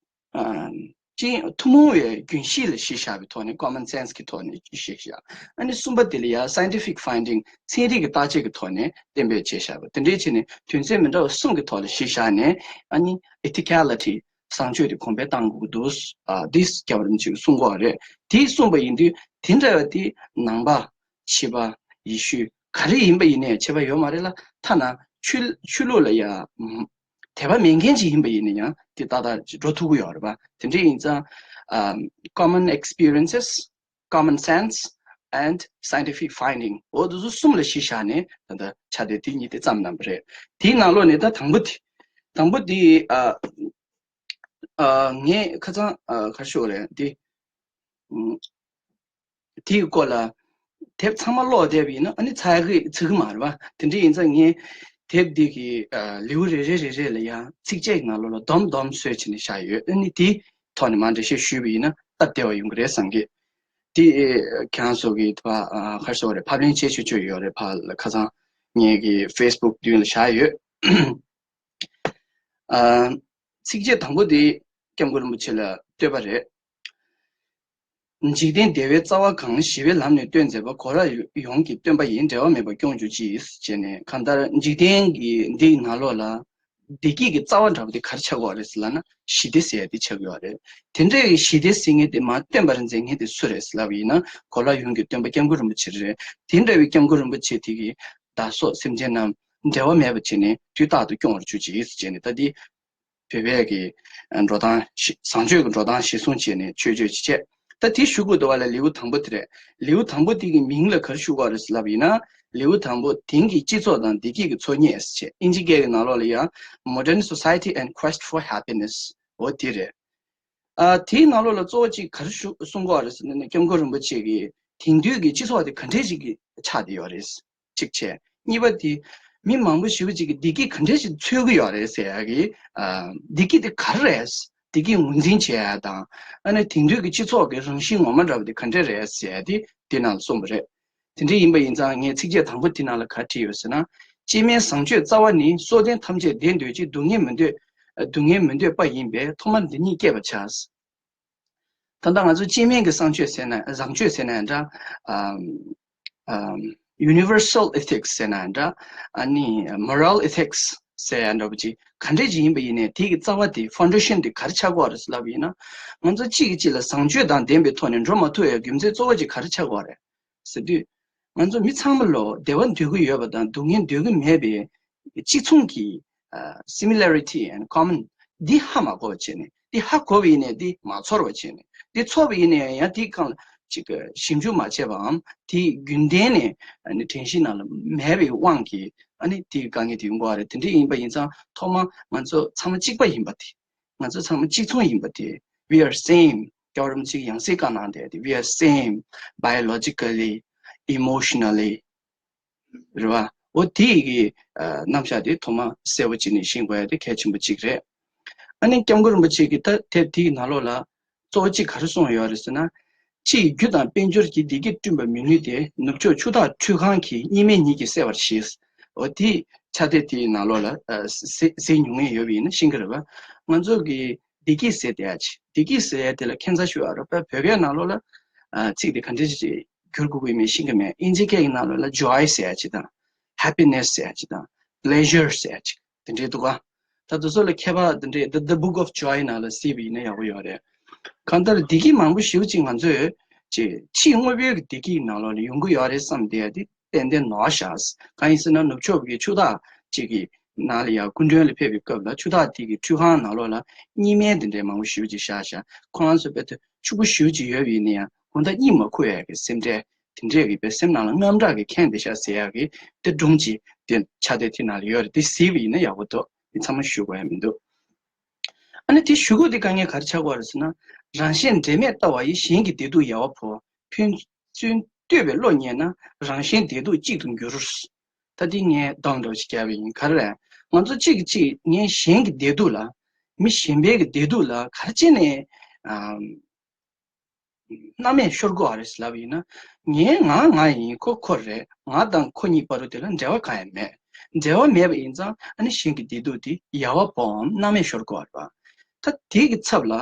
ཨ་ཅིག་ཐུན་མོང་བའི་རྒྱུན་ཤེས་ལ་གཞི་བཞག་པའི་ཐོག་ནས་common sense གི་ཐོག་ནས་གཞི་བཞག་ཨ་ནི་གསུམ་པ་དེ་ལ་ཡང་scientific finding ཚན་རིག་གི་བརྟག་དཔྱད་ཀྱི་ཐོག་ནས་གཏན་འབེབས་བྱས་བཞག་པ་དེ་འདྲའི་ཆེད་ནས་དོན་ཚན་མི་འདྲ་བ་གསུམ་གྱི་ཐོག་ལ་གཞི་བཞག་ནས་ཨ་ནི་ethicality བཟང་སྤྱོད་དེ་གོང་འཕེལ་གཏང་དགོས་ཀྱི་འདུག་ཨ་འདི་སྐྱབས་རིན་ཆེན་གསུང་གི་ཡོད་རེད། དེ་གསུངས་པ་ཡིན་དུས་དེ་འདྲ་བ་དེ་ནང་པ་ཕྱི་པ་ཡེ་ཤུ་ག་རེ་ཡིན་པ་ཡིན་ནའི་ཁྱད་པར་ཡོད་མ་རེད་ལ། ཐ་ན་ཆོས་ཆོས་ལུགས་ལ་ཡང་དད་པ་མེད་མཁན་ཅིག་ཡིན་པ་ཡིན་ན་ཡང་དེ་ཏག་ཏག་ཅིག་འགྲོ་ཐུབ་ཀྱི་ཡོད་རེད་པ། དེ་འདྲ་ཡིན་ཙང་ཨམ་common experiences, common sense and scientific finding འོ་དེ་ཚོ་གསུམ་ལ་གཞི་བཞག་ནས་ད་ལྟ་ཕྱག་དེབ་དེ་གཉིས་དེ་བརྩམས་གནང་བ་རེད། དེའི་ནང་ལོགས་ནས་ད་དང་པོ་དེ་དང་པོ་དེ་ཨ་ཨ་ངས་ཁ་སང་ཨ་ག་རེ་ཞུ་དགོས་རེད། དེ་ཨམ་ དེའི་སྐོར་ལ་དེབ་ཚང་མ་ཀློག་བསྡད་པ་ཡིན་ན་ཨ་ནི་ཚར་གི་ཚར་གི་མ་རེད་པ། དེ་འདྲ་ཡིན་ཙང་ངས་དེབ་འདི་གི་ལེའུ་རེ་རེ་རེ་རེ་ལ་ཡང་ཚིགས་བཅད་ཀྱི་ནང་ལོགས་ལ་སྡོམ་སྡོམ་བཟོས་བྱས་ནས་བཞག་ཡོད། ཨ་ནི་དེའི་ཐོག་ནས་མར་འགྲེལ་བཤད་ཞུས་པ་ཡིན་ན་སྟབས་བདེ་བ་ཡོང་གི་རེད་བསམ་གི། དེ་ཁྱེད་རང་ཚོ་གི་ཕ་ག་རེ་ཟེར་དགོས་རེད། ཕབ་ལེན་བྱེད་ཆོག་ཆོག་ཡོད་རེད། ཕར་ལ་ཁ་སང་ངེད་ཀྱི་ཕེ་སི་བུག་མདུན་ལ་བཞག་ཡོད། ཨ། ཚིགས་བཅད་དང་པོ་དེ་སྐྱབས་མགོན་རིན་པོ་ཆེ་ལ་བསྟོད་པ་རེད། འཇིག་རྟེན་བདེ་བའི་རྩ་བ་གང་། ཞི་བའི་ལམ་ནས་སྟོན་མཛད་པ། གོ་ལ་ཡོངས་ཀྱི་སྟོན་པ་ཡིན། འབྲེལ་བ་མེད་པར་སྐྱོང་གྱུར་ཅིག་ཅེས་ནས། གང་ལྟར་འཇིག་རྟེན་གྱི་འདིའི་ནང་ལོགས་ལ་བདེ་སྐྱིད་ཀྱི་རྩ་བ་འདྲ་པོ་དེ་ག་རེ་ཆགས་ཀྱི་ཡོད་རེད་ཟེར་ལབ་ན་ཞི་བདེ་ཟེར་ཡ་དེ་ཆགས་ཀྱི་ཡོད་རེད། དེ་འདྲ་བའི་ཞི་བདེ་ཟེར་མཁན་དེ་མར་སྟོན་པར་མཛད་མཁན་དེ་སུ་རེད་ཟེར་ལབ་པ་ཡིན་ན་གོ་ལ་ཡོངས་ཀྱི་སྟོན་པ་སྐྱབས་མགོན་རིན་པོ་ཆེ་རེད། དེ་འདྲ་བའི་སྐྱབས་མགོན་རིན་པོ་ཆེ་དེ་གིས་བདག་སོགས་སེམས་ཅན་རྣམས་འབྲལ་བ་མེད་པར་བྱས་ནས་དུས་རྟག་ཏུ་སྐྱོང་བར་གྱུར་ཅིག་ཅེས་ནས། ད་འདི་བོད་པའི་གི་འགྲོ་སྟངས་ཤིག་བཟང་སྤྱོད་ཀྱི་འགྲོ་སྟངས་གཞིར་བཟུང་བྱས་ནས་ཆོས་སྤྱོད་ཅིག་བྱས། ད་དེ་ཞུ་དགོས་འདུག་བ་ལ་ལེའུ་དང་པོ་དེ་རེད། ལེའུ་དང་པོ་དེ་གི་མིང་ལ་ག་རེ་ཞུ་དགོས་རེད་ཟེར་ལབ་ཡིན་ན། ལེའུ་དང་པོ་དེང་གི་སྤྱི་ཚོགས་དང་བདེ་སྐྱིད་ཀྱི་འཚོལ་སྙེག་ཟེར་བྱས། ཨིན་ཇི་སྐད་ཀྱི་ནང་ལོགས་ལ་ཡང་Modern Society and Quest for Happiness འོ་དེ་རེད། ཨ། དེའི་ནང་ལོགས་ལ་གཙོ་བོ་གཅིག་ག་རེ་ཞུ་གསུང་གི་ཡོད་རེད་ཟེར་ན་ནི་སྐྱབས་མགོན་རིན་པོ་ཆེ་གིས་དེང་དུས་ཀྱི་སྤྱི་ཚོགས་དེ་ག་འདྲས་ཞིག་གི་ཆགས་བསྡད་ཡོད་རེད། གཅིག་བྱས། གཉིས་པ་དེ་མི་མང་པོ་ཞེ་པོ་ཅིག་གིས་བདེ་སྐྱིད་ག་འདྲས་ཞིག་འཚོལ་གི་ཡོད་རེད་ཟེར་ཡ་གི། ཨ། བདེ་སྐྱིད་དེ་ག་རེ་རེད། བདེ་སྐྱིད་ངོས་འཛིན་བྱེད་ཡ་དང་། ཨ་ནི་དེང་དུས་ཀྱི་སྤྱི་ཚོགས་ཀྱི་རང་བཞིན་ངོ་མ་འདྲ་བ་དེ་ག་འདྲས་རེད་ཟེར་ཡ་དེ་དེ་ནང་ལ་གསུངས་པ་རེད། དེ་འདྲ་ཡིན་པ་ཡིན་ཙང་ངས་ཚིགས་བཅད་དང་པོ་དེ་ནང་ལ་ག་རེ་བྲིས་ཡོད་ཟེར་ན། སྐྱེ་དམན་བཟང་སྤྱོད་རྩ་བ་ནི། སྲོག་ལྡན་ཐམས་ཅད་བདེ་འདོད་ཅིང་། སྡུག་བསྔལ་མི་འདོད། སྡུག་བསྔལ་མི་འདོད་པ་ཡིན་པས་ཐོག་མར་འདི་ཉིད་བསྐྱེད་པར་བྱ། ད་ལྟ་ང་ཚོ་སྐྱེ་དམན་གྱི་བཟང་སྤྱོད་ཟེར་ན་བཟང་སྤྱོད་ཟེར་ན་ཡང་འདྲ། ཨམ། ཨམ། Universal ethics ཟེར་ན་ཡང་འདྲ། ཨ་ནི་moral ethics ཟེར་ཡང་འདྲ་པོ་ཅིག་ག་འདྲས་ཅིག་ཡིན་པ་ཡིན་ནའི་དེ་གི་རྩ་བ་དེ་foundation དེ་ག་རེ་ཆགས་ཀྱི་ཡོད་རེད་ཟེར་ལབ་པ་ཡིན་ན། ང་ཚོ་གཅིག་གིས་གཅིག་ལ་བཟང་སྤྱོད་དང་ལྡན་པའི་ཐོག་ནས་འགྲོ་མ་ཐུབ་ཡ་རྒྱུ་མཚན་གཙོ་བོ་ཅིག་ག་རེ་ཆགས་ཀྱི་ཡོད་རེད་ཟེར་དུས། ང་ཚོ་མི་ཚང་མ་ལོ་བདེ་བ་འདོད་ཀྱི་ཡོད་པ་དང་སྡུག་བསྔལ་འདོད་ཀྱི་མེད་པའི་གཅིག་མཚུངས་ཀྱི་ཨ། similarity and common འདི་ཧ་མ་གོ་བ་བྱས་ནས། འདི་ཧ་གོ་བ་ཡིན་ནའི་འདི་མ་ཚོར་བ་བྱས་ནས། འདི་ཚོར་བ་ཡིན་ནའི་ཡང་འདི་སྒང་ལ་ཅིག་ཞིབ་འཇུག་མ་བྱས་པའམ་དེ་རྒྱུན་ལྡན་ནས་ཨ་ནི་དྲན་ཤེས་ནང་ལ་མེད་པའི་དབང་གིས་ཨ་ནི་དེའི་དཀའ་ངལ་དེ་ཡོང་གི་ཡོད་རེད། དེ་འདྲ་ཡིན་པ་ཡིན་ཙང་ཐོག་མ་ང་ཚོ་ཚང་མ་གཅིག་པ་ཡིན་པ་དེ། ང་ཚོ་ཚང་མ་གཅིག་མཚུངས་ཡིན་པ་དེ། We are same. སྐྱབས་རོམ་གཅིག་ཡང་སྲིད་བཀའ་གནང་དེ། We are same biologically, emotionally. རེད་བ། འོ་དེ་ཡི་གི་ཨ། རྣམ་གཞག་དེ་ཐོག་མ་གསལ་པོ་བྱས་ནས་ཤེས་དགོས་ཡ་དེ་གལ་ཆེན་པོ་གཅིག་རེད། ཨ་ནི་སྐྱབས་མགོན་རིན་པོ་ཆེ་གིས་ད་དེབ་དེའི་ནང་ལོགས་ལ་གཙོ་བོ་གཅིག་ག་རེ་གསུངས་ཡོད་རེད་ཟེར་ན། ཕྱི་ཡི་རྒྱུ་དང་དཔལ་འབྱོར་གྱིས། བདེ་སྐྱིད་བསྐྲུན་པར་མི་ནུས་ཏེ། ནུབ་ཕྱོགས་ཆུ་བདག་ཁྲུས་ཁང་གིས། གཉིས་མེད་ཉིད་ཀྱིས་གསལ་བར་ཤེས། འོ་དེ་ཕྱག་དེབ་དེའི་ནང་ལོགས་ལ་ཨ། གཟིགས་གཟིགས་མྱོང་མཁན་ཡོད་པ་ཡིན་ན་ཤེས་ཀྱི་རེད་བ། ང་ཚོ་གི་བདེ་སྐྱིད་ཟེར་བསྡད་ཡ་ཅིག་བདེ་སྐྱིད་ཟེར་ཡ་དེ་ལ་ཁྱད་མཚར་ཞིག་ཡོད་རེད་བ། བོད་སྐད་ནང་ལོགས་ལ་ཨ། ཚིག་དེ་ག་འདྲ་ཞིག་བསྒྱུར་དགོས་ཀྱི་མེད་ཤེས་ཀྱི་མེད། ཨིན་ཇི་སྐད་ཀྱི་ནང་ལོགས་ལ་joy ཟེར་ཡ་ཅིག་དང་། happiness ཟེར་ཡ་ཅིག་དང་། pleasure ཟེར་ཡ་ཅིག་དེ་འདྲའི་འདུག་ག་ད་དེ་ཚོ་ལ་ཁྱད་པར་དེ་འདྲའི་The, The Book of Joy ནང་ལ་གཟིགས་པ་ཡིན་ན་ཡག་པོ་ཡོད་རེད། གང་ལྟར་བདེ་སྐྱིད་མང་པོ་ཞེ་པོ་ཅིག་ང་ཚོས་ཅིག་ཕྱི་དངོས་པོའི་བདེ་སྐྱིད་ནང་ལོགས་ལ་ཡོང་གི་ཡོད་རེད་བསམ་བསྡད་ཡ་དེ་ཏན་ཏན་ནོར་ཤག་གང་ཡིན་ཟེར་ན་ནུབ་ཕྱོགས་ཀྱི་ཆུ་བདག་ཅིག་གི་ནང་ལ་ཡང་སྐུ་མགྲོན་ལ་ཕེབས་པའི་སྐབས་ལ་ཆུ་བདག་དེ་གི་ཁྲུས་ཁང་ནང་ལོགས་ལ་གཉིས་སྨན་དེ་འདྲའི་མང་པོ་ཞེ་པོ་ཅིག་བཞག་ཤག་ཁོ་རང་ཚོ་དཔེ་དེ་ཕྱུག་པོ་ཞེ་པོ་ཅིག་ཡོད་པ་ཡིན་ན་ཡང་དགོང་དག་གཉིད་མ་ཁུག་ཡ་གི་སེམས་ཁྲལ་དེ་འདྲས་ཀྱི་དཔེ་སེམས་ནང་ལ་དངངས་སྐྲག་གི་ཁེངས་བསྡད་ཤག་ཟེར་ཡ་གི་དེ་སྒྲུང་ཅིག་དེ་ཕྱག་དེབ་དེ་ནང་ལ་ཡོད་རེད། དེ་གཟིགས་པ་ཡིན་ན་ཡག་པོ་འདུག་དེ་ཚང་མ་ཞུ་དགོས་ཡ་མི་འདུག་ཨ་ནི་དེ་ཞུ་དགོས་དེ་དཀའ་ངལ་ག་རེ་ཆགས་ཀྱི་ཡོད་རེད་ཟེར་ན། རང་གཞན་འབྲལ་མེད་ལྟ་བ་ཡིས། གཞན་གྱི་བདེ་སྡུག་ཡལ་བར་བོར། ཕན་ཚུན་བསྟོད་པའི་བློ་རྙེད་ན། རང་གཞན་བདེ་སྡུག་གཅིག་ཏུ་འགྱུར། ད་འདི་ངས་སྡོམ་འདྲ་བོ་ཞིག་བརྒྱབ་པ་ཡིན། ག་རེ་རེད། ང་ཚོ་གཅིག་གིས་གཅིག་ངས་གཞན་གྱི་བདེ་སྡུག་ལ། མི་གཞན་པའི་གི་བདེ་སྡུག་ལ་ག་རེ་བྱས་ནས་ཨམ། སྣང་མེད་ཤོར་དགོས་པ་རེད་ལབ་ཡིན་ན། ངའི་ང་ང་ཡིན། ཁོ་ཁོ་རེད། ང་དང་ཁོ་གཉིས་བར་དུ་དེ་ལ་འབྲེལ་བ་གང་ཡང་མེད། འབྲེལ་བ་མེད་པ་ཡིན་ཙང་ཨ་ནི་གཞན་གྱི་བདེ་སྡུག་དེ་ཡལ་བར་བོར་བའམ་སྣང་མེད་ཤོར་དགོས་པ་རེད་པ། ད་དེ་གི་ཚབ་ལ་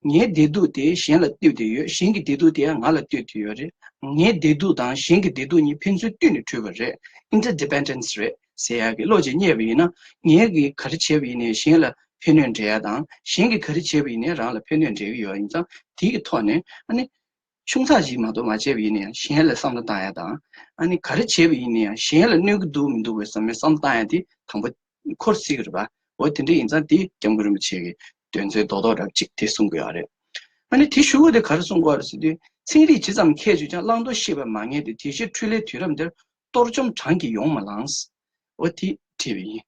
ངའི་བདེ་སྡུག་དེ་གཞན་ལ་ལྟོས་ཏེ་ཡོད། གཞན་གྱི་བདེ་སྡུག་དེ་ཡང་ང་ལ་ལྟོས་ཏེ་ཡོད་རེད། ངའི་བདེ་སྡུག་དང་གཞན་གྱི་བདེ་སྡུག་གཉིས་ཕན་ཚུན་བསྟུན་ནས་གྲུབ་པ་རེད། Interdependence རེད་ཟེར་ཡག་གི་བློ་ཅིག་རྙེད་པ་ཡིན་ན། ངས་གི་ག་རེ་བྱས་པ་ཡིན་ནའི་གཞན་ལ་ཕན་གནོད་འབྲེལ་ཡ་དང་། གཞན་གྱིས་ག་རེ་བྱས་པ་ཡིན་ནའི་རང་ལ་ཕན་གནོད་འབྲེལ་གྱི་ཡོད་ཡིན་ཙང་། དེ་གི་ཐོག་ནས་ཨ་ནི་ཆུང་ཙག་ཞིག་མ་གཏོགས་མ་བྱས་པ་ཡིན་ན་ཡང་གཞན་ལ་བསམ་བློ་བཏང་ཡ་དང་། ཨ་ནི་ག་རེ་བྱས་པ་ཡིན་ན་ཡང་གཞན་ལ་གནོད་ཀྱི་འདུག་མི་འདུག་པའི་བསམ་བློ་བཏང་ཡ་དེ་དང་པོ་འཁོར་སྲིད་ཀྱི་རེད་པ། འོ་དེ་འདྲ་ཡིན་ཙང་དེ་སྐྱབས་མགོན་རིན་པོ་ཆེ་གི་དོན་ཚན་རྡོག་རྡོག་འདྲ་པོ་ཅིག་དེ་གསུང་གི་ཡོད་རེད། ཨ་ནི་དེ་ཞུ་དགོས་དེ་ག་རེ་གསུང་གི་ཡོད་རེད་ཟེར་དུས། ཚན་རིག་ཇི་ཙམ་མཁས་བྱུང་ཀྱང་། བླང་དོར་ཤེས་པ་མ་ངེས་ཏེ། དེ་ཕྱིར་འཕྲུལ་ལས་དུས་རབས་འདིར། གཏོར་བཅོམ་གྲངས་ཀྱིས་ཡོང་མ་ལངས། འོ་དེ་བྲིས་པ་ཡིན།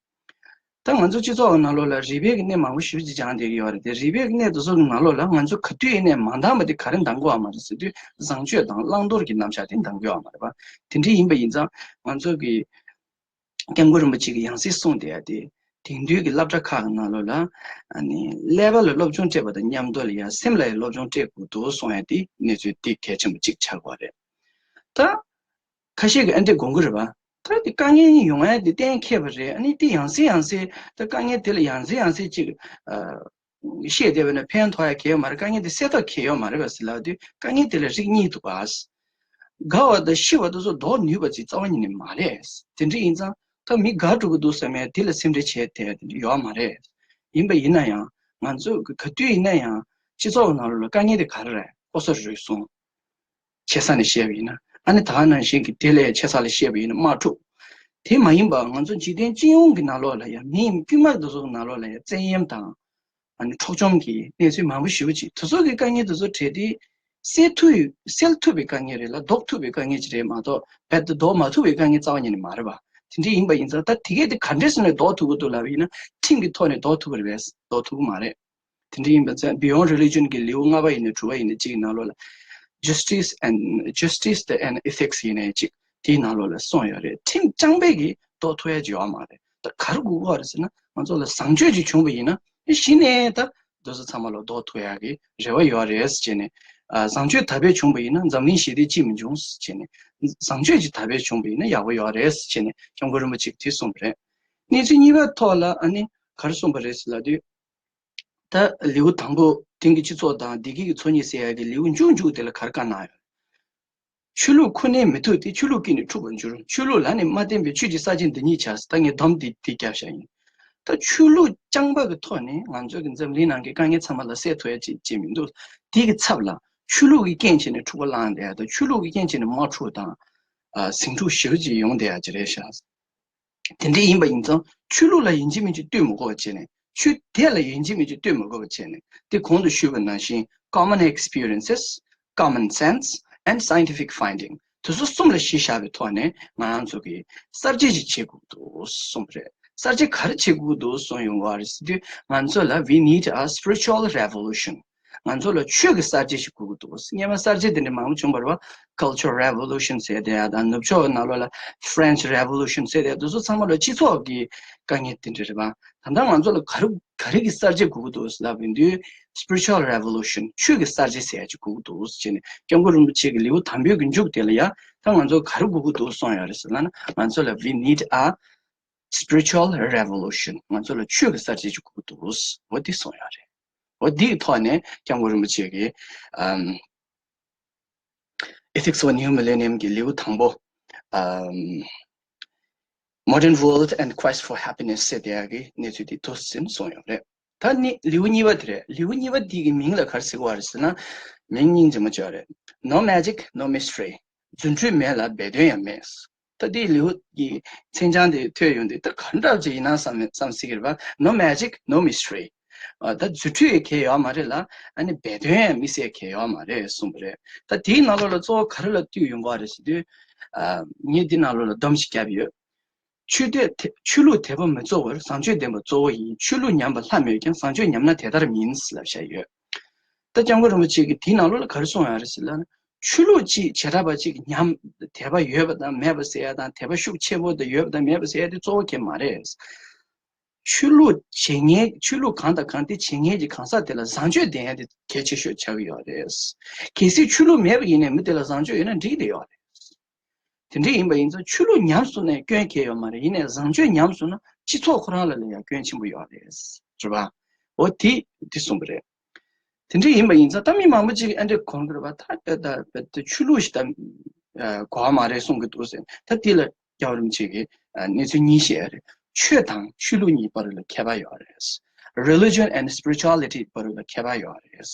ད་ང་ཚོ་སྤྱི་ཚོགས་ཀྱི་ནང་ལོགས་ལ་རིག་པའི་གི་གནས་མང་པོ་ཞེ་པོ་ཅིག་སྦྱངས་བསྡད་ཀྱི་ཡོད་རེད་དེ། རིག་པའི་གི་གནས་དེ་ཚོ་གི་ནང་ལོགས་ལ་ང་ཚོ་ག་དུས་ཡིན་ནའི་མ་འདང་བ་དེ་ག་རེ་འདང་དགོས་པ་མ་རེད་ཟེར་དུས། བཟང་སྤྱོད་དང་བླང་དོར་གྱི་རྣམ་གཞག་དེ་འདང་དགོས་པ་མ་རེད་པ། དེ་འདྲ་ཡིན་པ་ཡིན་ཙང་ང་ཚོ་གི་སྐྱབས་མགོན་རིན་པོ་ཆེ་གིས་ཡང་སེ་གསུངས་བསྡད་ཡ་དེ། དེང་དུས་ཀྱི་སློབ་གྲྭ་ཁག་གི་ནང་ལོགས་ལ་ཨ་ནི་ཀླད་པ་ལ་སློབ་སྦྱོང་སྤྲད་པ་དང་མཉམ་དུ་ལ་ཡང་སེམས་ལ་ཡང་སློབ་སྦྱོང་སྤྲད་དགོས་འདུག་གསུང་ཡ་དེ་གནས་ཚུལ་དེ་གལ་ཆེན་པོ་གཅིག་ཆགས་ཀྱི་ཡོད་རེད། ད་ཁ་ཤས་ཀྱིས་ཨ་འདྲས་དགོངས་ཀྱི་རེད་པ། ད་དེ་དཀའ་ངལ་ཡོང་ཡ་དེ་གཏན་འཁེལ་བ་རེད། ཨ་ནི་དེ་ཡང་སེ་ཡང་སེ་ད་དཀའ་ངལ་དེ་ལ་ཡང་སེ་ཡང་སེ་གཅིག་ཨ། བཤད་བསྡད་པ་ན་ཕན་ཐོགས་ཡ་གང་ཡང་མ་རེད། དཀའ་ངལ་དེ་སེལ་ཐབས་གང་ཡང་ཡོད་མ་རེད་པ་ཟེར་ལབ་དུས། དཀའ་ངལ་དེ་ལ་རིགས་གཉིས་འདུག་ག་དགའ་བ་དང་ཤི་བ་དེ་ཚོ་ལྡོག་ནུས་པ་ཅིག་རྩ་བ་ཉིད་ནས་མ་རེད། དེ་འདྲ་ཡིན་ཙང་ད་མི་དགའ་འགྲོ་གི་འདུག་བསམ་ཡ་དེ་ལ་སེམས་ཁྲལ་བྱས་དེ་ཡོད་མ་རེད། ཡིན་པ་ཡིན་ན་ཡང་ང་ཚོ་ག་དུས་ཡིན་ན་ཡང་སྤྱི་ཚོགས་ཀྱི་ནང་ལོགས་ལ་དཀའ་ངལ་དེ་ག་རེ་རེད། ལྐོག་ཟ་རུལ་སུངས། ཆེ་ས་ནས་བཤད་པ་ཡིན་ན། ཨ་ནི་ད་ག་ནང་བཞིན་གྱི་དེ་ལས་ཆེ་ས་ལ་བཤད་པ་ཡིན་ན་དམག་འཁྲུག་དེ་མ་ཡིན་པ་ང་ཚོ་འཇིག་རྟེན་སྤྱི་ཡོངས་ཀྱི་ནང་ལོགས་ལ་ཡང་མི་དཀྱུས་མ་དེ་ཚོ་གི་ནང་ལོགས་ལ་ཡང་བཙན་གཡེམ་དང་། ཨ་ནི་འཕྲོག་བཅོམ་གྱི་གནས་ཚུལ་མང་པོ་ཞེ་པོ་ཅིག་དེ་ཚོ་གི་དཀའ་ངལ་དེ་ཚོ་གྲས་དེ་སེལ་ཐུབ་ཡོད། སེལ་ཐུབ་པའི་དཀའ་ངལ་རེད་ལ། ཟློག་ཐུབ་པའི་དཀའ་ངལ་ཅིག་རེད་མ་གཏོགས། རྦད་དེ་ཟློག་མ་ཐུབ་པའི་དཀའ་ངལ་རྩ་བ་ཉིད་ནས་མ་རེད་པ། དེ་འདྲ་ཡིན་པ་ཡིན་ཙང་ད་དེ་གས་དེ་ག་འདྲས་སེ་ནས་ཟློག་ཐུབ་ཀྱི་འདུག་ལབ་པ་ཡིན་ན། ཁྲིམས་ཀྱི་ཐོག་ནས་ཟློག་ཐུབ་ཀྱི་རེད་པས། ཟློག་ཐུབ་ཀྱི་མ་རེད། དེ་འདྲ་ཡིན་པ་ཚེ་Beyond Religion གྱི་ལེའུ་ལྔ་པ་ཡིན་ནའི་དྲུག་པ་ཡིན་ནའི་གཅིག་གི་ནང་ལོགས་ལ། Justice and Justice and Ethics ཡིན་ནའི་གཅིག་དེའི་ནང་ལོགས་ལ་གསུངས་ཡོད་རེད། ཁྲིམས་རྐྱང་པས་ཀྱིས་ཟློག་ཐུབ་ཡ་ཅིག་ཡོད་མ་རེད། ད་ག་རེ་དགོས་ཀྱི་རེད་ཟེར་ན། ང་ཚོ་ལ་བཟང་སྤྱོད་ཅིག་བྱུང་བ་ཡིན་ན་གཞི་ནས་ད་དེ་ཚོ་ཚང་མ་ལ་ཟློག་ཐུབ་ཡ་གི་རེ་བ་ཡོད་རེད་ཟེར་ནས། ཨ། བཟང་སྤྱོད་དར་སྤེལ་བྱུང་བ་ཡིན་ན་འཛམ་གླིང་ཞི་བདེ་ཅིས་མི་འབྱུང་ཟེར་ནས། བཟང་སྤྱོད་ཅིག་དར་སྤེལ་བྱུང་བ་ཡིན་ན་ཡག་པོ་ཡོད་རེད་ཟེར་ནས་སྐྱབས་མགོན་རིན་པོ་ཆེས་དེ་གསུངས་པ་རེད། གནས་ཚུལ་གཉིས་པའི་ཐོག་ལ་ཨ་ནི་ག་རེ་གསུངས་པ་རེད་ཟེར་ལབ་དུས། ད་ལེའུ་དང་པོ་དེང་གི་སྤྱི་ཚོགས་དང་བདེ་སྐྱིད་ཀྱི་འཚོ་གཉིས་ཟེར་ཡ་གི་ལེའུ་མཇུག་མཇུག་དེ་ལ་ག་རེ་བཀའ་གནང་ཡོད། ཆོས་ལུགས་ཁོ་ནའི་མི་མཐུན་ཏེ། ཆོས་ལུགས་ཀྱིས་ནི་འཁྲུག་པར་འགྱུར། ཆོས་ལུགས་ལ་ནི་མ་བརྟེན་པའི། ཆོས་ཀྱི་ས་ཆེན་འདི་ཉིད་བྱ། ཟེར། ད་ངས་སྡོམ་འདི་འདི་བརྒྱབ་བཞག་ཡིན། ད་ཆོས་ལུགས་རྐྱང་པ་གི་ཐོག་ནས་ང་ཚོ་གི་འཛམ་གླིང་ནང་གི་དཀའ་ངལ་ཚང་མ་ལ་སེལ་ཐུབ་ཡ་ཅིག་ཅིག་མི་འདུག་དེ་གི་ཚབ་ལ་ཆོས་ལུགས་ཀྱི་རྐྱེན་བྱས་ནས་འཁྲུག་པ་བསླངས་བསྡད་ཡ་དང་། ཆོས་ལུགས་ཀྱི་རྐྱེན་བྱས་ནས་དམག་འཁྲུག་དང་། ཨ། ཟིང་འཁྲུག་ཞེ་པོ་ཅིག་ཡོང་བསྡད་ཡ་ཅིག་རེད་ཤག་དེ་འདྲ་ཡིན་པ་ཡིན་ཙང་ཆོས་ལུགས་ལ་ཡིན་གཅིག་མིན་གཅིག་ལྟོས་མི་དགོས་པ་བྱས་ནས། ཆོས་དད་ལ་ཡིན་གཅིག་མིན་གཅིག་ལྟོས་མི་དགོས་པ་བྱས་ནས། དེ་གོང་དུ་ཞུས་པ་ནང་བཞིན་common experiences, common sense and scientific finding དེ་ཚོ་གསུམ་ལ་གཞི་བཞག་པའི་ཐོག་ནས་ང་རང་ཚོ་གིས་གསར་བརྗེ་ཅིག་བྱེད་དགོས་འདུག་གསུངས་པ་རེད། གསར་བརྗེ་ག་རེ་བྱེད་དགོས་འདུག་གསུངས་ཡོང་བ་རེད་ཟེར་དུས། ང་ཚོ་ལ་we need a spiritual revolution ང་ཚོ་ལ་ཆོས་ཀྱི་གསར་བརྗེ་ཞིག་དགོས་ཀྱི་འདུག་སྔོན་མ་གསར་བརྗེ་དེ་འདྲ་མང་པོ་བྱུང་བ་རེད་པ། Cultural Revolution ཟེར་དེ་ཡ་དང་། ནུབ་ཕྱོགས་ནང་ལོགས་ལ་French Revolution ཟེར་དེ་ཡ། དེ་ཚོ་ཚང་མ་ལ་སྤྱི་ཚོགས་ཀྱི་དཀའ་ངལ་དེ་འདྲ་རེད་པ། ད་ལྟ་ང་ཚོ་ལ་ག་རེ་ག་རེ་གི་གསར་བརྗེ་དགོས་ཀྱི་འདུག་ལབ་ཡོང་དུས། Spiritual Revolution ཆོས་ཀྱི་གསར་བརྗེ་ཟེར་ཡ་ཅིག་དགོས་ཀྱི་འདུག་ཟེར་ནས། སྐྱབས་མགོན་རིན་པོ་ཆེ་གི་ལེའུ་དང་པོའི་གི་མཇུག་དེ་ལ་ཡ། ད་ང་ཚོ་ག་རེ་དགོས་ཀྱི་འདུག་གསུངས་ཡོད་རེད་ཟེར་ན། ང་ཚོ་ལ་we need a spiritual revolution ང་ཚོ་ལ་ཆོས་ཀྱི་གསར་བརྗེ་ཅིག་དགོས་ཀྱི་འདུག་འོ་དེ་གསུངས་ཡོད་རེད། འོ་དེའི་ཐོག་ནས་སྐྱབས་མགོན་རིན་པོ་ཆེ་གིས་ཨམ། Ethics of a New Millennium གི་ལེའུ་དང་པོ། ཨམ། Modern World and Quest for Happiness ཟེར་དེ་ཡ་གི་གནས་ཚུལ་དེ་ཐུགས་ཟིན་གསུངས་ཡོད་རེད། ད་ནི་ལེའུ་གཉིས་པ་དེ་རེད། ལེའུ་གཉིས་པ་འདི་གི་མིང་ལ་ག་རེ་ཟེར་གྱི་ཡོད་རེད་ཟེར་ན། མིང་སྙིང་རྗེ་མོ་ཅིག་ཡོད་རེད། No magic, no mystery རྫུ་འཕྲུལ་མེད་ལ་སྦས་དོན་ཡང་མེད། ད་འདིའི་ལེའུ་གི་མཚན་བྱང་དེ་ཐོས་ཡོང་དུས། ད་ག་འདྲ་ཅིག་ཡིན་ན་བསམ་བསམ་སྲིད་ཀྱི་རེད་པ། No magic, no mystery ཨ། ད་རྫུ་འཕྲུལ་གང་ཡང་ཡོད་མ་རེད་ལ། ཨ་ནི་སྦས་དོན་ཡང་དམིགས་བསལ་གང་ཡང་ཡོད་མ་རེད་གསུངས་པ་རེད། ད་དེའི་ནང་ལོགས་ལ་གཙོ་བོ་ག་རེ་ལ་བསྟུན་ཡོང་གི་ཡོད་རེད་ཟེར་དུས། ཨ། ངས་འདི་ནང་ལོགས་ལ་སྡོམ་ཞིག་བརྒྱབ་ཡོད། ཆོས་དད་དེ། ཆོས་ལུགས་དད་པ་མི་གཙོ་བར་བཟང་སྤྱོད་ལྡན་པ་གཙོ་བོ་ཡིན། ཆོས་ལུགས་ཉམས་པ་ལྷ་མེད་ཀྱང་། བཟང་སྤྱོད་ཉམས་ན་དེ་ལྟར་མིན་ལབ་བཞག་ཡོད། ད་སྐྱབས་མགོན་རིན་པོ་ཆེ་གིས་དེའི་ནང་ལོགས་ལ་ག་རེ་གསུངས་ཡོད་རེད་ཟེར་ལབ་ན། ཆོས་ལུགས་གཅིག་བྱེ་བྲག་པ་གཅིག་ཉམས། དད་པ་ཡོད་པ་དང་མེད་པ་ཟེར་ཡ་དང་། དད་པ་ཤུགས་ཆེ་པོ་དང་ཡོད་པ་དང་མེད་པ་ཟེར་ཡ་དེ་གཙོ་བོ་གང་ཡང་མ་རེད། ཆོས་ལུགས་བྱེད་མཁན། ཆོས་ལུགས་གང་དང་གང་དེ་བྱེད་མཁན་གྱི་གང་ཟག་དེ་ལ་བཟང་སྤྱོད་ལྡན་ཡ་དེ་གལ་ཆེ་ཤོས་ཆགས་ཀྱི་ཡོད་རེད། གལ་སྲིད་ཆོས་ལུགས་མེད་པ་ཡིན་ནའི་མི་དེ་ལ་བཟང་སྤྱོད་ཡོད་ན་འགྲིག་གི་ཡོད་རེད། དེ་འདྲ་ཡིན་པ་ཡིན་ཙང་ཆོས་ལུགས་ཉམས་སོང་ནའི་སྐྱོན་གང་ཡང་ཡོད་མ་རེད། ཡིན་ནའི་བཟང་སྤྱོད་ཉམས་སོང་ན་སྤྱི་ཚོགས་ཁོ་རང་ལ་ལ་ཡང་སྐྱོན་ཆེན་པོ་ཡོད་རེད། རེད་པ། འོ་དེ་དེ་གསུངས་པ་རེད། དེ་འདྲ་ཡིན་པ་ཡིན་ཙང་ད་མི་མང་པོ་ཅིག་ཨ་འདྲས་དགོངས་ཀྱི་རེད་པ། ད་ད་ད་ཆོས་ལུགས་ཤིག་ད་གོ་བ་མ་རེད་གསུང་གི་འདུག་ཟེར། ད་དེ་ལ་རྒྱལ་བ་རིན་པོ་ཆེ་གིས་གནས་ཚུལ་གཉིས་བཤད་ཡ་རེད། ཆོས་དང་ཆོས་ལུགས་གཉིས་བར་ལ་ཁྱད་པར་ཡོད་རེད། Religion and spirituality བར་ལ་ཁྱད་པར་ཡོད་རེད།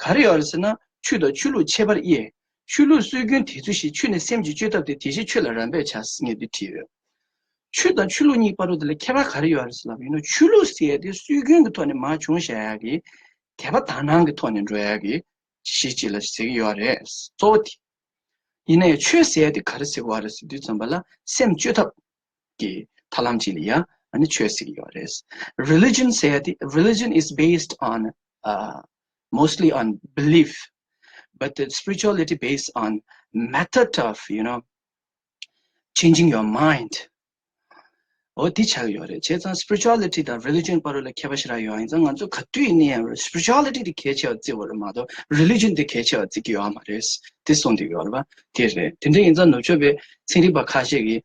ག་རེ་ཡོད་རེད་ཟེར་ན། ཆོས་དང་ཆོས་ལུགས་ཁྱད་པར་དབྱེ། ཆོས་ལུགས་སྲོལ་རྒྱུན་དེ་ཚོ་ཞིག་ཆོས་ནི་སེམས་ཀྱི་བཅོས་ཐབས་ཏེ། དེ་བཞིན་ཆོས་ལ་རབ་འབད་བྱ་ཟེར་ངས་འདི་བྲིས་ཡོད། ཆོས་དང་ཆོས་ལུགས་གཉིས་བར་དུ་དེ་ལ་ཁྱད་པར་ག་རེ་ཡོད་རེད་ཟེར་ལབ་ཡིན་ན། ཆོས་ལུགས་ཟེར་ཡ་དེ་སྲོལ་རྒྱུན་གྱི་ཐོག་ནས་མར་བྱུང་བཞག་ཡ་གི། དད་པ་དག་སྣང་གི་ཐོག་ནས་འགྲོ་ཡ་གི་གཞི་གཅིག་ལ་ཟེར་གྱི་ཡོད་རེད། གཙོ་བོ་དེ། ཡིན་ནའི་ཆོས་ཟེར་ཡ་དེ་ག་རེ་ཟེར་གྱི་ཡོད་རེད་ཟེར་དུས་ཙམ་པ་ལ། སེམས་བཅོས་ཐབས་ཀྱི་ཐབས་ལམ་ཅིག་ལ་ཡ་ ཨ་ནི་ཆོས་ཟེར་གྱི་ཡོད་རེད། Religion ཟེར་ཡ་དེ། Religion is based on, uh, mostly on belief, but the spirituality based on method of, you know, changing your mind. འོ་དེ་ཆགས་ཡོད་རེད། བྱས་ཙང་spirituality དང་religion བར་ལ་ཁྱད་པར་ཞེ་དྲག་ཡོད་ཡིན་ཙང་། ང་ཚོ་ག་དུས་ཡིན་ན་ཡང་spirituality དེ་གལ་ཆེ་བ་བརྩི་བ་རེད་མ་གཏོགས་religion དེ་གལ་ཆེ་བ་བརྩི་གི་ཡོད་མ་རེད། དེ་གསུངས་བསྡད་ཡོད་རེད་པ། དེ་རེད། དེ་འདྲ་ཡིན་ཙང་ནུབ་ཕྱོགས་པའི་ཚན་རིག་པ་ཁ་ཤས་ཀྱིས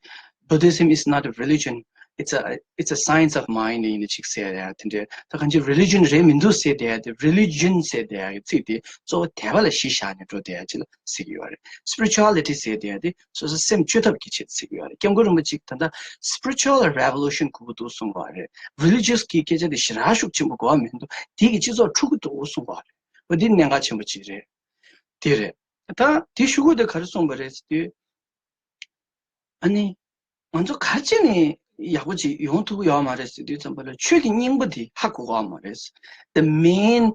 Buddhism is not a religion, it's a, it's a science of mind ཡིན་ནི་ཅིག་ཟེར་ཡ་དེ་འདྲ། ད་གང་ཅི་religion རེད་མི་འདུག་ཟེར་བསྡད་ཡ་དེ། religion ཟེར་བསྡད་ཡ་གི་ཚིག་དེ་གཙོ་བོ་དད་པ་ལ་གཞི་བཞག་ནས་འགྲོ་བསྡད་ཡ་ཅིག་ལ་ཟེར་གྱི་ཡོད་རེད། spirituality ཟེར་བསྡད་ཡ་དེ་སོ་སོ་སེམས་བཅོས་ཐབས་ཀྱི་ཆེད་དུ་ཟེར་གྱི་ཡོད་རེད། སྐྱབས་མགོན་རིན་པོ་ཆེས་ད་ལྟ་spiritual revolution དགོས་ཀྱི་འདུག་གསུངས་པ་རེད། religious གི་སྐད་ཆ་དེ་ཞེ་དྲག་ཤུགས་ཆེན་པོ་དགོས་པ་མི་འདུག་དེ་གིས་སྤྱི་ཚོགས་འཁྲུག་གི་འདུག་གསུངས་པ་རེད། འོ་འདི་གནད་འགག་ཆེན་པོ་ཅིག་རེད། དེ་རེད། ད་དེ་ཤོག་གུ་དེ་ག་རེ་གསུངས་པ་རེད་ཟེར་དུས། ཨ་ནི། ང་ཚོ་ག་རེ་བྱས་ནས་ཡག་པོ་ཅིག་ཡོང་ཐུབ་ཀྱི་ཡོད་མ་རེད་ཟེར་དུས་ཙམ་པ་ལ། ཆོས་ཀྱི་སྙིང་པོ་འདི་ཧ་གོ་གི་ཡོད་མ་རེད། The main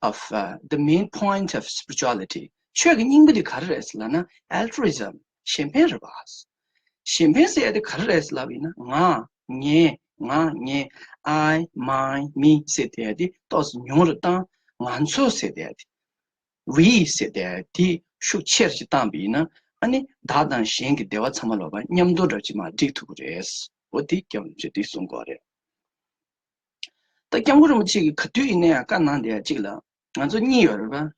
of, uh, the main point of spirituality. ཆོས་ཀྱི་སྙིང་པོ་འདི་ག་རེ་རེད་ཟེར་ལབ་ན། altruism. གཞན་ཕན་རེད་པ། གཞན་ཕན་ཟེར་ཡ་དེ་ག་རེ་རེད་ཟེར་ལབ་ཡིན་ན། ང་། ངས། ང་། ངས། I, my, me ཟེར་བསྡད་ཡ་དེ་ཏོག་ཙམ་ཉུང་རུ་བཏང་། ང་ཚོ་ཟེར་བསྡད་ཡ་དེ། we ཟེར་བསྡད་ཡ་དེ་ཤུགས་ཆེར་ཅིག་བཏང་བ་ཡིན་ན། ཨ་ནི་བདག་དང་གཞན་གྱི་བདེ་བ་ཚང་མ་ལོག་པ་མཉམ་དུ་འདྲ་ཅིག་མར་སྒྲིག་ཐུབ་ཀྱི་རེད། འོ་དེ་སྐྱབས་མགོན་རིན་པོ་ཆེས་དེ་གསུང་གི་ཡོད་རེད། ད་སྐྱབས་མགོན་རིན་པོ་ཆེ་གིས་ག་དུས་ཡིན་ན་ཡང་བཀའ་གནང་བསྡད་ཡ་གཅིག་ལ། ང་ཚོ་གཉིས་ཡོད་རེད་པ།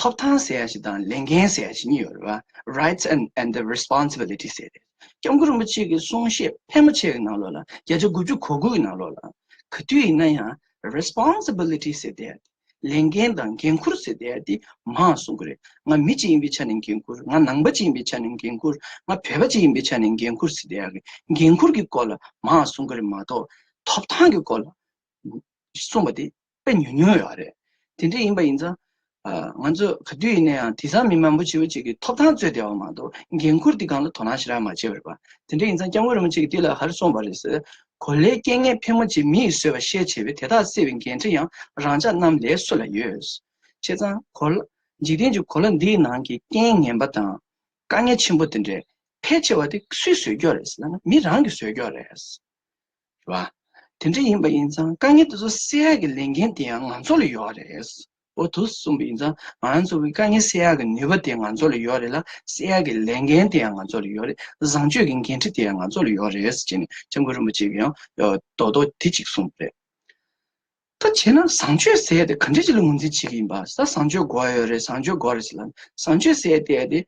ཐོབ་ཐང་ཟེར་ཡ་ཞིག་དང་ལས་འགན་ཟེར་ཡ་ཞིག་གཉིས་ཡོད་རེད་པ། rights and, and the responsibility ཟེར་ཏེ། སྐྱབས་མགོན་རིན་པོ་ཆེ་གི་གསུང་བཤད་ཕལ་མོ་ཆེ་གི་ནང་ལོགས་ལ། བརྒྱ་ཆ་དགུ་བཅུ་གོ་དགུ་གི་ནང་ལོགས་ལ། ག་དུས་ཡིན་ན་ཡང་responsibility ཟེར་ཏེ། ལས་འགན་དང་འགན་འཁུར་ཟེར་ཏེ་ཡ་དེ་མང་གསུང་གི་རེད། ང་མི་གཅིག་ཡིན་པའི་ཆ་ནས་འགན་འཁུར། ང་ནང་པ་གཅིག་ཡིན་པའི་ཆ་ནས་འགན་འཁུར། ང་བོད་པ་གཅིག་ཡིན་པའི་ཆ་ནས་འགན་འཁུར་ཟེར་ཏེ་ཡ་གི་འགན་འཁུར་གྱི་སྐོར་ལ་མང་གསུང་གི་རེད་མ་གཏོགས། ཐོབ་ཐང་གི་སྐོར་ལ་གསུངས་པ་དེ་དཔེ་ཉུང་ཉུང་ཡོད་རེད། དེ་འདྲ་ཡིན་པ་ཡིན་ཙང་། ཨ། ང་ཚོ་ག་དུས་ཡིན་ན་ཡང་དེང་སང་མི་མང་པོ་ཞེ་པོ་ཅིག་གིས་ཐོབ་ཐང་རྩོད་བསྡད་པ་མ་གཏོགས། འགན་འཁུར་དེ་སྒང་ལ་དོ་སྣང་ཞེ་དྲག་མ་བྱས་པ་རེད་པ། དེ་འདྲ་ཡིན་ཙང་སྐྱབས་མགོན་རིན་པོ་ཆེ་གིས་འདི་ལ་ག་རེ་གསུངས་པ་རེད་ཟེར། གོ་ལའི་རྐྱེན་ངན་ཕལ་མོ་ཆེ་མི་ཡིས་བཟོས་པ་ཤེས་བྱས་པས། དེ་དག་སེལ་བའི་འགན་འཁྲི་ཡང་རང་ཅག་རྣམས་ལས་སུ་ལ་ཡོད། བྱས་ཙང་གོ་ལ། འཇིག་རྟེན་གྱི་གོ་ལ་འདིའི་ནང་གི་རྐྱེན་ངན་པ་དང་དཀའ་ངལ་ཆེན་པོ་དེ་འདྲའི་ཕལ་ཆེ་བ་དེ་སུས་བཟོས་ཀྱི་ཡོད་རེད་ཟེར་ན། མི་རང་གིས་བཟོས་ཀྱི་ཡོད་རེད། རེད་པ། དེ་འདྲ་ཡིན་པ་ཡིན་ཙང་དཀའ་ངལ་དེ་ཚོ་སེལ་ཡག་གི་ལས་འགན་དེ་ཡང་ང་ཚོ་ལ་ཡོད་རེད། འོ་དེ་གསུངས་པ་ཡིན་ཙང་། ང་ཚོ་གི་དཀའ་ངལ་སེལ་ཡག་གི་ནུས་པ་དེ་ང་ཚོ་ལ་ཡོད་རེད་ལ། སེལ་ཡག་གི་ལས་འགན་དེ་ཡང་ང་ཚོ་ལ་ཡོད་རེད། བཟང་སྤྱོད་ཀྱི་འགན་འཁྲི་དེ་ཡང་ང་ཚོ་ལ་ཡོད་རེད་ཟེར་ནས་སྐྱབས་མགོན་རིན་པོ་ཆེ་གིས་ཡང་རྡོག་རྡོག་དེ་གཅིག་གསུངས་པ་རེད། ད་བྱས་ན་བཟང་སྤྱོད་ཟེར་ཡ་དེ་ག་འདྲ་ཅིག་ལ་ངོས་འཛིན་བྱེད་ཀྱི་ཡིན་པ། ད་བཟང་སྤྱོད་དགོས་ཡོད་རེད། བཟང་སྤྱོད་དགོས་རེད་ཟེར་ལབ། བཟང་སྤྱོད་ཟེར་ཡ་དེ་ཡ་དེ།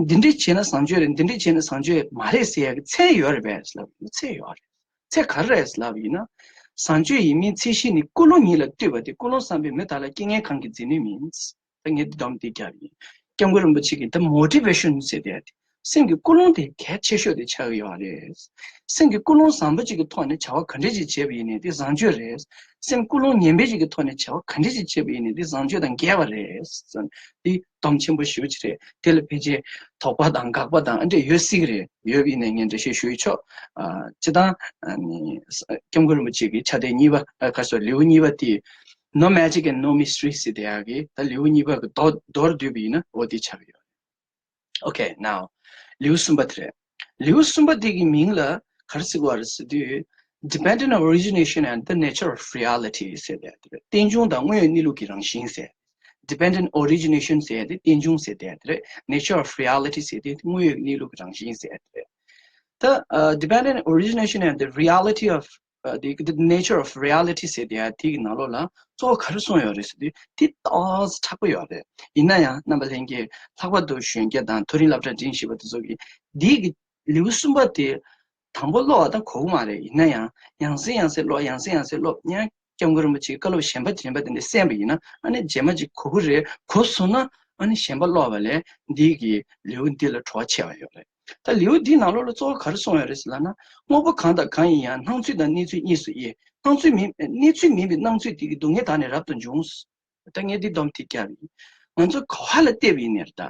འདི་འདྲ་བྱས་ན་བཟང་སྤྱོད་རེད། འདི་འདྲ་བྱས་ན་བཟང་སྤྱོད་མ་རེད་ཟེར་ཡ་གི་ཚད་ཡོད་རེད་པས་ལབ། ཚད་ཡོད་རེད། ཚད་ག་རེ་རེད་ལབ་ཡིན་ན། བཟང་སྤྱོད་ཡིན་མིན་ཚད་གཞི་ནི། ཀུན་སློང་ཉིད་ལ་ལྟོས་པ་སྟེ། ཀུན་སློང་བསམ་པས་མི་དག་ལ། རྐྱེན་ངན་གང་གིས་འཛིན་ནུས་མིན། ད་ངས་འདི་སྡོམ་འདི་བརྒྱབ་ཡིན། སྐྱབས་མགོན་རིན་པོ་ཆེ་གིས་ད་མོ་ཊི་ཝེ་ཤོན་ཟེར་ཏེ་ཡ་དེ། སེམས་ཀྱི་ཀུན་སློང་དེ་གལ་ཆེ་ཤོས་དེ་ཆགས་ཀྱི་ཡོད་རེད། སེམས་ཀྱི་ཀུན་སློང་བཟང་པོ་ཅིག་གི་ཐོག་ནས་བྱ་བ་ག་འདྲ་ཅིག་བྱས་པ་ཡིན་ནའི་དེ་བཟང་སྤྱོད་རེད། སེམས་ཀུན་སློང་ངན་པ་ཅིག་གི་ཐོག་ནས་བྱ་བ་ག་འདྲ་ཅིག་བྱས་པ་ཡིན་ནའི་དེ་བཟང་སྤྱོད་དང་འགལ་བ་རེད། འདི་སྡོམ་ཆེན་པོ་ཞེ་པོ་ཅིག་རེད། དེ་ལ་ཕལ་ཆེར་དོགས་པ་དང་དགག་པ་དང་ཨ་འདྲ་ཡོད་སྲིད་ཀྱི་རེད། ཡོད་པ་ཡིན་ནའི་ངས་འགྲེལ་བཤད་ཞུ་ཡི་ཆོག་ཨ། སྤྱིར་བཏང་ཨ་ནི་སྐྱབས་མགོན་རིན་པོ་ཆེ་གི་ཕྱག་དེབ་གཉིས་པ། ཨ། ག་རེ་ཟེར། ལེའུ་གཉིས་པ་དེ། No Magic and No Mystery ཟེར་དེ་ཡག་གི། ད་ལེའུ་གཉིས་པ་གི་མདོར་མདོར་བསྡུས་པ་ཡིན་ན་འོ་དེ་ཆགས་ཀྱི་ཡོད། Okay, now ལེའུ་གསུམ་པ་དེ་རེད། ལེའུ་གསུམ་པ་དེ་གི་མིང་ལ་ག་རེ་ཟེར་གྱི་ཡོད་རེད་ཟེར་དུས། Dependent origination and the nature of reality ཟེར་དེ་རེད། རྟེན་འབྱུང་དང་དངོས་ཡོད་གནས་ལུགས་ཀྱི་རང་བཞིན་ཟེར། Dependent origination ཟེར་དེ་རྟེན་འབྱུང་ཟེར་དེ་རེད། Nature of reality ཟེར་དེ་དངོས་ཡོད་གནས་ལུགས་ཀྱི་རང་བཞིན་ཟེར་དེ་རེད། ད་ཨ། Dependent origination and the reality of ཨ། དེ་གི་the nature of reality ཟེར་དེ་ཡ་དེ་གི་ནང་ལོགས་ལ་གཙོ་བོ་ག་རེ་གསུངས་ཡོད་རེད་ཟེར་དུས། དེ་ཏོག་ཙམ་མཁྲེགས་པོ་ཡོད་རེད། ཡིན་ན་ཡང་རྣམ་པ་ལྷན་རྒྱས་ལྷག་པར་དུ་གཞོན་སྐྱེས་དང་མཐོ་རིམ་སློབ་གྲྭ་འགྲིམས་བཞིན་པ་དེ་ཚོ་གིས་འདི་གི་ལེའུ་གསུམ་པ་དེ་དང་པོ་ཀློག་པ་ད་གོ་གི་མ་རེད། ཡིན་ན་ཡང་ཡང་སེ་ཡང་སེ་ཀློག་ཡང་སེ་ཡང་སེ་ཀློག་ཡང་སྐྱབས་མགོན་རིན་པོ་ཆེའི་བཀའ་སློབ་གཞན་པ་གཞན་པ་དེ་འདྲ་གསན་པ་ཡིན་ན། ཨ་ནི་རྗེས་མ་ཅིག་གོ་གི་རེད། གོ་སོང་ན་ཨ་ནི་གཞན་པ་ཀློག་པ་ལས་འདི་གི་ལེའུ་འདི་ལ་བྲོ་བ་ཆེ་བ་ཡོད་རེད། ད་ལེའུ་འདིའི་ནང་ལོགས་ལ་གཙོ་བོ་ག་རེ་གསུངས་ཡོད་རེད་ཟེར་ལབ་ན། དངོས་པོ་གང་དང་གང་ཡིན་ཡང་། སྣང་ཚུལ་དང་གནས་ཚུལ་གཉིས་སུ་དབྱེ། སྣང་ཚུལ་མིན། གནས་ཚུལ་མིན་པའི་སྣང་ཚུལ་དེ་གི་སྡུག་བསྔལ་དག་ནི་རབ་ཏུ་འབྱུང་། ད་ངས་འདི་སྡོམ་དེ་བརྒྱབ་ཡིན། ང་ཚོ་ག་བ་ལ་བལྟས་པ་ཡིན་ནའི་ད།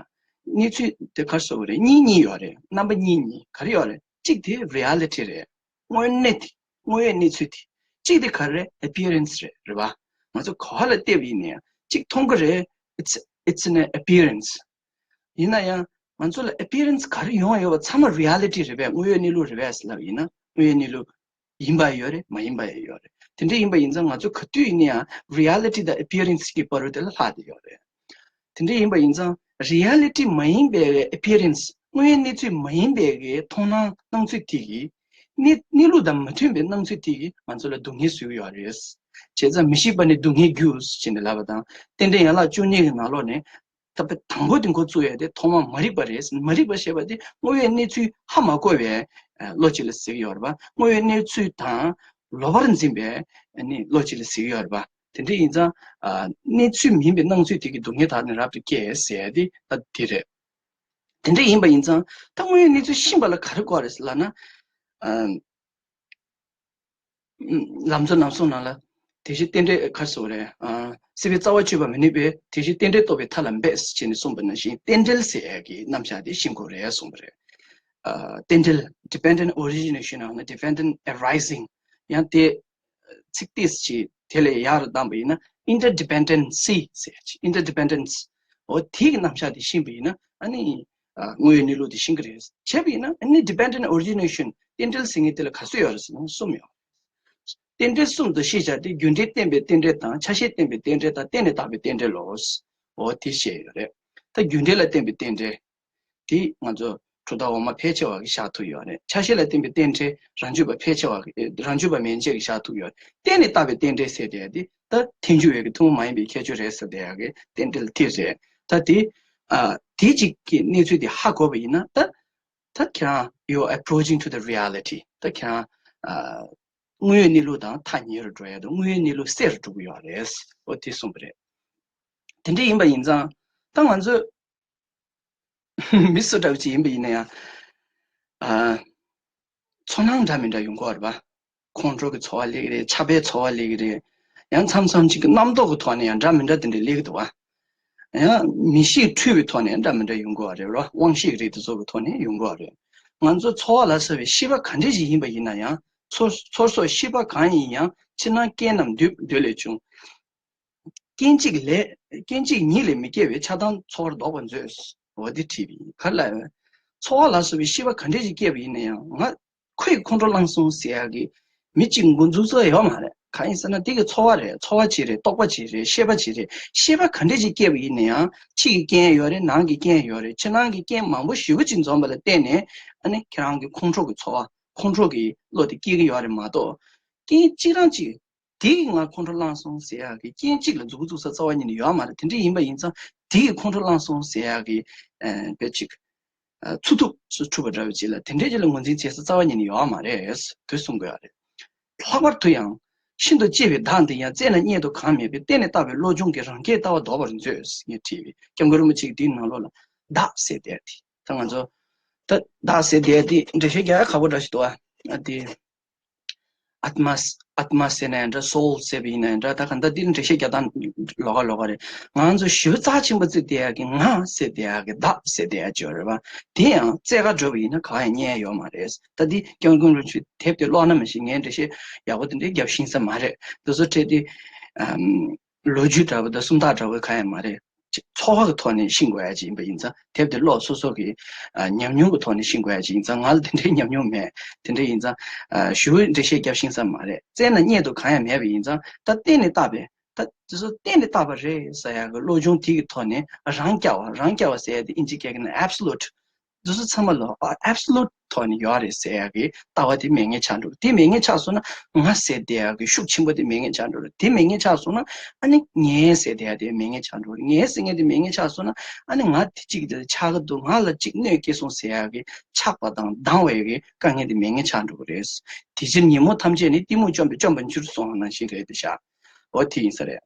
གནས་ཚུལ་དེ་ག་རེ་ཟེར་དགོས་རེད། གཉིས་གཉིས་ཡོད་རེད། རྣམ་པ་གཉིས་གཉིས། ག་རེ་ཡོད་རེད། གཅིག་དེ་རི་ཨེ་ལི་ཊི་རེད། དངོས་གནས་དེ། དངོས་ཡོད་གནས་ཚུལ་དེ། གཅིག་དེ་ག་རེ་རེད། ཨེ་པི་ཡ་རན་སི་རེད། རེད་པ། ང་ཚོ་ག་བ་ལ་བལྟས་པ་ཡིན་ནའི་གཅིག་མཐོང་གི་རེད། It's, it's an appearance. ཡིན་ན་ཡང་ང་ཚོ་ལ་ཨེ་པི་ཡ་རན་སི་ག་རེ་ཡོང་ཡོད་པ་ཚང་མ་རི་ཨེ་ལི་ཊི་རེད་པས། དངོས་ཡོད་གནས་ལུགས་རེད་པས་ལབ་ཡིན་ན། དངོས་ཡོད་གནས་ལུགས། ཡིན་པ་ཡོད་རེད། མ་ཡིན་པ་ཡོད་རེད། དེ་འདྲ་ཡིན་པ་ཡིན་ཙང་ང་ཚོ་ག་དུས་ཡིན་ན་ཡང་རི་ཡ་ལི་ཊི་དང་ཨེ་པི་ཡར་རན་སི་གི་བར་དུ་དེ་ལ་ལྷག་བསྡད་ཡོད་རེད། དེ་འདྲ་ཡིན་པ་ཡིན་ཙང་རི་ཡ་ལི་ཊི་མ་ཡིན་པའི་ཨེ་པི་ཡར་རན་སི། དངོས་ཡོད་གནས་ཚུལ་མ་ཡིན་པའི་གི་མཐོང་སྣང་སྣང་ཚུལ་དེ་གིས་གནས་གནས་ལུགས་དང་མ་མཐུན་པའི་སྣང་ཚུལ་དེ་གིས་ང་ཚོ་ལ་སྡུག་བསྔལ་བཟོ་གི་ཡོད་རེད། བྱས་ཙང་མི་ཤེས་པ་ནི་སྡུག་བསྔལ་རྒྱུ་ཞེས་ནས་ལབ་པ་དང་། རྟེན་འབྲེལ་ཡན་ལག་བཅུ་གཉིས་ཀྱི་ནང་ལོགས་ནས་ད་དཔེ་དང་པོ་དེ་འགོ་བཙུགས་ཡས་དེ་ཐོག་མ་མ་རིག་པ་རེད། མ་རིག་པ་ཞེས་པ་དེ་དངོས་ཡོད་གནས་ཚུལ་ཧ་མ་གོ་བའི་ཨ་བློ་ཅིག་ལ་ཟེར་གྱི་ཡོད་རེད་པ། དངོས་ཡོད་གནས་ཚུལ་དང་ལོག་པར་འཛིན་པའི་ཨ་ནི་བློ་ཅིག་ལ་ཟེར་གྱི་ཡོད་རེད་པ། དེ་འདྲ་ཡིན་ཙང་ཨ་གནས་ཚུལ་མིན་པའི་སྣང་ཚུལ་དེ་གི་སྡུག་བསྔལ་དག་ནི་རབ་ཏུ་སྐྱེ་ཟེར་ཡ་དེ་ད་དེ་རེད། དེ་འདྲ་ཡིན་པ་ཡིན་ཙང་ད་དངོས་ཡོད་གནས་ཚུལ་ཤེས་པ་ལ་ག་རེ་དགོས་རེད་ལབ་ན། ཨ། ལམ་གཙོ་རྣམ་གསུམ་ནང་ལ་དེ་བཞིན་རྟེན་འབྲེལ་ག་རེ་ཟེར་དགོས་རེད། ཨ། སྲིད་པའི་རྩ་བ་གཅོད་པར་མི་ནུས་པས་དེ་བཞིན་རྟེན་འབྲེལ་རྟོགས་པའི་མཐའ་ལ་འབད་ཅེས་ནས་གསུངས་པ་ནང་བཞིན་རྟེན་འབྲེལ་ཟེར་ཡས་ཀྱི་རྣམ་གཞག་དེ་ཤེས་དགོས་རེད་གསུངས་པ་རེད། ཨ། རྟེན་འབྲེལ་dependent origination ནང་ལ་dependent arising ཡང་དེ་ཚིག་ཏིས་ཀྱིས་དེ་ལས་ཡག་རུ་བཏང་པ་ཡིན་ན་interdependency ཟེར་ཡ་ཅིག interdependence འོ་དེ་གི་རྣམ་གཞག་དེ་ཤེས་པ་ཡིན་ན་ཨ་ནི་ཨ་དངོས་ཡོད་གནས་ལུགས་དེ་ཤེས་ཀྱི་རེད། བྱས་པ་ཡིན་ན་ཨ་ནི་dependent origination རྟེན་འབྲེལ་ཟེར་མཁན་དེ་ལ་ག་ཚོད་ཡོད་རེད་ཟེར་ན་གསུམ་ཡོད། རྟེན་འབྲེལ་གསུམ་དུ་ཤེས་བྱ་དེ་རྒྱུ་འབྲས་བསྟན་པའི་རྟེན་འབྲེལ་དང་ཆ་ཤས་བསྟན་པའི་རྟེན་འབྲེལ་དང་བརྟེན་ནས་བཏགས་པའི་རྟེན་འབྲེལ་ལོ། འོ་དེ་བཤད་ཡོད་རེད། ད་རྒྱུ་འབྲས་ལ་བརྟེན་པའི་རྟེན་འབྲེལ། དེ་ང་ཚོ་གྲུབ་མཐའ་འོག་མ་ཕལ་ཆེ་བ་གིས་བཞག་ཐུབ་ཡོད་རེད། ཆ་ཤས་ལ་བརྟེན་པའི་རྟེན་འབྲེལ་རང་རྒྱུད་པ་ཕལ་ཆེ་བ་གིས་རང་རྒྱུད་པ་མན་ཆད་ཀྱིས་བཞག་ཐུབ་ཡོད་རེད། བརྟེན་ནས་བཏགས་པའི་རྟེན་འབྲེལ་ཟེར་དེ་དེ་ད་ཐལ་འགྱུར་བའི་གི་ཐུན་མོང་མ་ཡིན་པའི་ཁྱད་ཆོས་རེད་ཟེར་དེ་ཡ་གི་རྟེན་འབྲེལ་དེ་རེད། ད་དེ་ཨ་དེ་གཅིག་གི་གནས་ཚུལ་དེ་ཧ་གོ་བ་ཡིན་ན་ད་ད་ཁྱེད་རང་you are approaching to the reality ད་ཁྱེད་རང་ཨ་དངོས་ཡོད་གནས་ལུགས་དང་ཐག་ཉེ་རུ་འགྲོ་ཡ་དང་དངོས་ཡོད་གནས་ལུགས་གསལ་རུ་འགྲོ་གི་ཡོད་རེད། འོ་དེ་གསུངས་པ་རེད། དེ་འདྲ་ཡིན་པ་ཡིན་ཙང་ད་ང་ཚོས་མི་སུ་འདྲ་བོ་ཅིག་ཡིན་པ་ཡིན་ན་ཡང་། ཨ། ཚོར་སྣང་འདྲ་མི་འདྲ་ཡོང་གི་ཡོད་རེད་པ། ཁོང་ཁྲོ་གི་ཚོར་བ་སླེབས་ཀྱི་རེད། ཆགས་པའི་ཚོར་བ་སླེབས་ཀྱི་རེད། ཡང་མཚམས་མཚམས་ཅིག་གི་རྣམ་རྟོག་གི་ཐོག་ནས་ཡང་འདྲ་མི་འདྲ་དེ་འདྲ་སླེབས་ཀྱི་འདུག་པ། ཡང་མི་ཤེས་འཁྲུལ་པའི་ཐོག་ནས་ཡང་འདྲ་མི་འདྲ་ཡོང་གི་ཡོད་རེད་པ། དབང་ཤེས་ཀྱི་རིགས་དེ་ཚོ་གི་ཐོག་ནས་ཡོང་གི་ཡོད་རེད། ང་ཚོ་ཚོར་བ་ལ་སོགས་པའི་ཤེས་པ་ག་འདྲ་ཞིག་ཡིན་པ་ཡིན་ན་ཡང་ཚོར་ཚོར་སོགས་ཤེས་པ་གང་ཡིན་ཡང་ཕྱི་ནང་རྐྱེན་རྣམས་འདུས་འདོད་ལས་བྱུང་། རྐྱེན་གཅིག་ལས། རྐྱེན་གཅིག་ཉིད་ལས་མི་སྐྱེ་བས་ཆགས་སྡང་ཚོར་བར་ལྡོག་པར་མཛོད། འོ་དེ་བྲིས་པ་ཡིན། ག་རེ་ལབ་ཡོད། ཚོར་བ་ལ་སོགས་པའི་ཤེས་པ་ག་འདྲས་ཞིག་སྐྱེས་པ་ཡིན་ན་ཡང་ང་ཁོས་ཁོང་ཁྲོ་བསླངས་སོང་ཟེར་ཡག་གི་མི་གཅིག་འགོ་འཛུགས་ས་ཡོད་མ་རེད། གང་ཡིན་ཟེར་ན་དེ་གི་ཚོར་བ་རེད། ཚོར་བ་གཅིག་རེད། རྟོག་པ་གཅིག་རེད། ཤེས་པ་གཅིག་རེད། ཤེས་པ་ག་འདྲས་ཞིག་སྐྱེས་པ་ཡིན་ན་ཡང་ཕྱི་གི་རྐྱེན་ཡོད་རེད། ནང་གི་རྐྱེན་ཡོད་རེད། ཕྱི་ནང་གི་རྐྱེན་མང་པོ་ཞེ་པོ་ཅིག་འཛོམས་པ་ལ་བརྟེན་ནས་ཨ་ནི་ཁྱེད་རང་གི་ཁོང་ཁྲོ་གི་ཚོར་བ་ཁོང་ཁྲོ་གི་བློ་དེ་སྐྱེ་གི་ཡོད་རེད་མ་གཏོགས་རྐྱེན་གཅིག་རང་གཅིག་དེ་གིས་ང་ཁོང་ཁྲོ་བསླངས་སོང་ཟེར་ཡག་གི་རྐྱེན་གཅིག་ལ་མཛུབ་གུ་བཙུགས་ས་རྩ་བ་ཉིད་ནས་ཡོད་མ་རེད། དེ་འདྲ་ཡིན་པ་ཡིན་ཙང་དེ་གིས་ཁོང་ཁྲོ་བསླངས་སོང་ཟེར་ཡག་གི་ཨ་དཔེ་ཅིག་ཨ་ཚུགས་ཐུབ་སུ་འཁྲུལ་པ་འདྲ་བོ་ཅིག་ལ་དེ་འདྲའི་ཅིག་ལ་ངོས་འཛིན་བྱེད་ས་རྩ་བ་ཉིད་ནས་ཡོད་མ་རེད། དེ་གསུང་དགོས་ཡག་རེད། ལྷག་པར་དུ་ཡང་ཤིན་ཏུ་གཅེས་པའི་བདག་འདི་ཡང་བཙལ་ན་རྙེད་དུ་གང་མེད་པས་བརྟེན་ནས་བཏགས་པའི་བློ་སྦྱོང་གིས་རང་རྐྱའི་ལྟ་བ་ལྡོག་པར་མཛོད་ཟེར་ངས་བྲིས་པས་སྐྱབས་མགོན་རིན་པོ་ཆེ་གིས་དེའི་ནང་ལོགས་ལ་བདག་ཟེར་དེ་ད་ང་ཚོ་ད་བདག་ཟེར་དེ་དེ་འགྲེལ་བཤད་རྒྱག་ཡག་ཁག་པོ་འདྲ་ཞིག་འདུག་ཨ། ཨ་དེ། ཨཏྨ། ཨཏྨ་ཟེར་ན་ཡང་འདྲ། སོལ་ཟེར་བ་ཡིན་ན་ཡང་འདྲ། ད་ག་འདྲ་འདིར་འགྲེལ་བཤད་རྒྱག་སྟངས་ལོགས་ཀ་ལོགས་ཀ་རེད། ང་ཚོ་ཞེ་པོ་རྩ་ཆེན་པོ་བརྩི་བསྡད་ཡག་གི་ང་ཟེར་བསྡད་ཡག་གི་བདག་ཟེར་བསྡད་ཡག་ཅིག་ཡོད་རེད་པ། དེ་ཡང་བཙལ་ག་འགྲོ་བ་ཡིན་ན་གང་ཡང་རྙེད་ཡོད་མ་རེད། ད་འདི་སྐྱབས་མགོན་རིན་པོ་ཆེ་དེབ་དེ་ཀློག་ན་མ་གཞི་ངས་འགྲེལ་བཤད་ཡག་པོ་དེ་འདྲའི་རྒྱབ་ཤེས་ས་མ་རེད། འདི་ཚོ་ཁྲིད་དེ་ཨམ། ལོ་རྒྱུས་འདྲ་པོ་དང་སུམ་རྟགས་འདྲ་པོ་གང་ཡང་མ་རེད། ཚོར་བ་གི་ཐོག་ནས་ཤེས་དགོས་ཡ་ཅིག་ཡིན་པ་ཡིན་ཙང་དེབ་དེ་ཀློག་སོ་སོ་གི་ཨ་ཉམས་མྱོང་གི་ཐོག་ནས་ཤེས་དགོས་ཡ་ཅིག་ཡིན་ཙང་ང་ལ་དེ་འདྲའི་ཉམས་མྱོང་མེད། དེ་འདྲ་ཡིན་ཙང་ཨ་ཞེ་པོ་འགྲེལ་བཤད་རྒྱབ་ཤེས་ས་མ་རེད། བཙལ་ན་རྙེད་དུ་གང་ཡང་མེད་པ་ཡིན་ཙང་ད་གཏན་ནས་བཏགས་པའི་ད་དེ་ཚོ་གཏན་ནས་བཏགས་པ་རེད་ཟེར་ཡ་གི་བློ་སྦྱོང་དེ་གི་ཐོག་ནས་རང་རྐྱ་བ་རང་རྐྱ་བ་ཟེར་ཡ་དེ་ཨིན་ཇི་སྐད་ཀྱི་ནང་absolute འདི་ཚོ་ཚང་མ་ལ་ཨ་absolute ཐོག་ནས་ཡོད་རེད་ཟེར་ཡག་གི་ལྟ་བ་དེ་མེད་མཁན་ཆགས་འགྲོ། དེ་མེད་མཁན་ཆགས་སོང་ན་ང་ཟེར་བསྡད་ཡག་གི་ཤུགས་ཆེན་པོ་དེ་མེད་མཁན་ཆགས་འགྲོ་རེད། དེ་མེད་མཁན་ཆགས་སོང་ན་ཨ་ནི་ངའི་ཟེར་བསྡད་ཡག་དེ་མེད་མཁན་ཆགས་འགྲོ་རེད། ངའི་ཟེར་མཁན་དེ་མེད་མཁན་ཆགས་སོང་ན་ཨ་ནི་ང་དེ་གཅིག་དེ་ཆགས་ཀྱི་འདུག་ང་ལ་གཅིག་གནོད་སྐྱེལ་སོང་ཟེར་ཡག་གི་ཆགས་པ་དང་སྡང་བའི་གི་དཀའ་ངལ་དེ་མེད་མཁན་ཆགས་འགྲོ་གི་རེད། དེ་ཕྱིར་ཉོན་མོངས་ཐམས་ཅད་ནི་གཏི་མུག་བཅོམ་པས་བཅོམ་པར་འགྱུར་གསུངས་པ་ནང་བཞིན་རེད་དེ་ཤག་འོ་དེ་ཡིན་ས་རེད།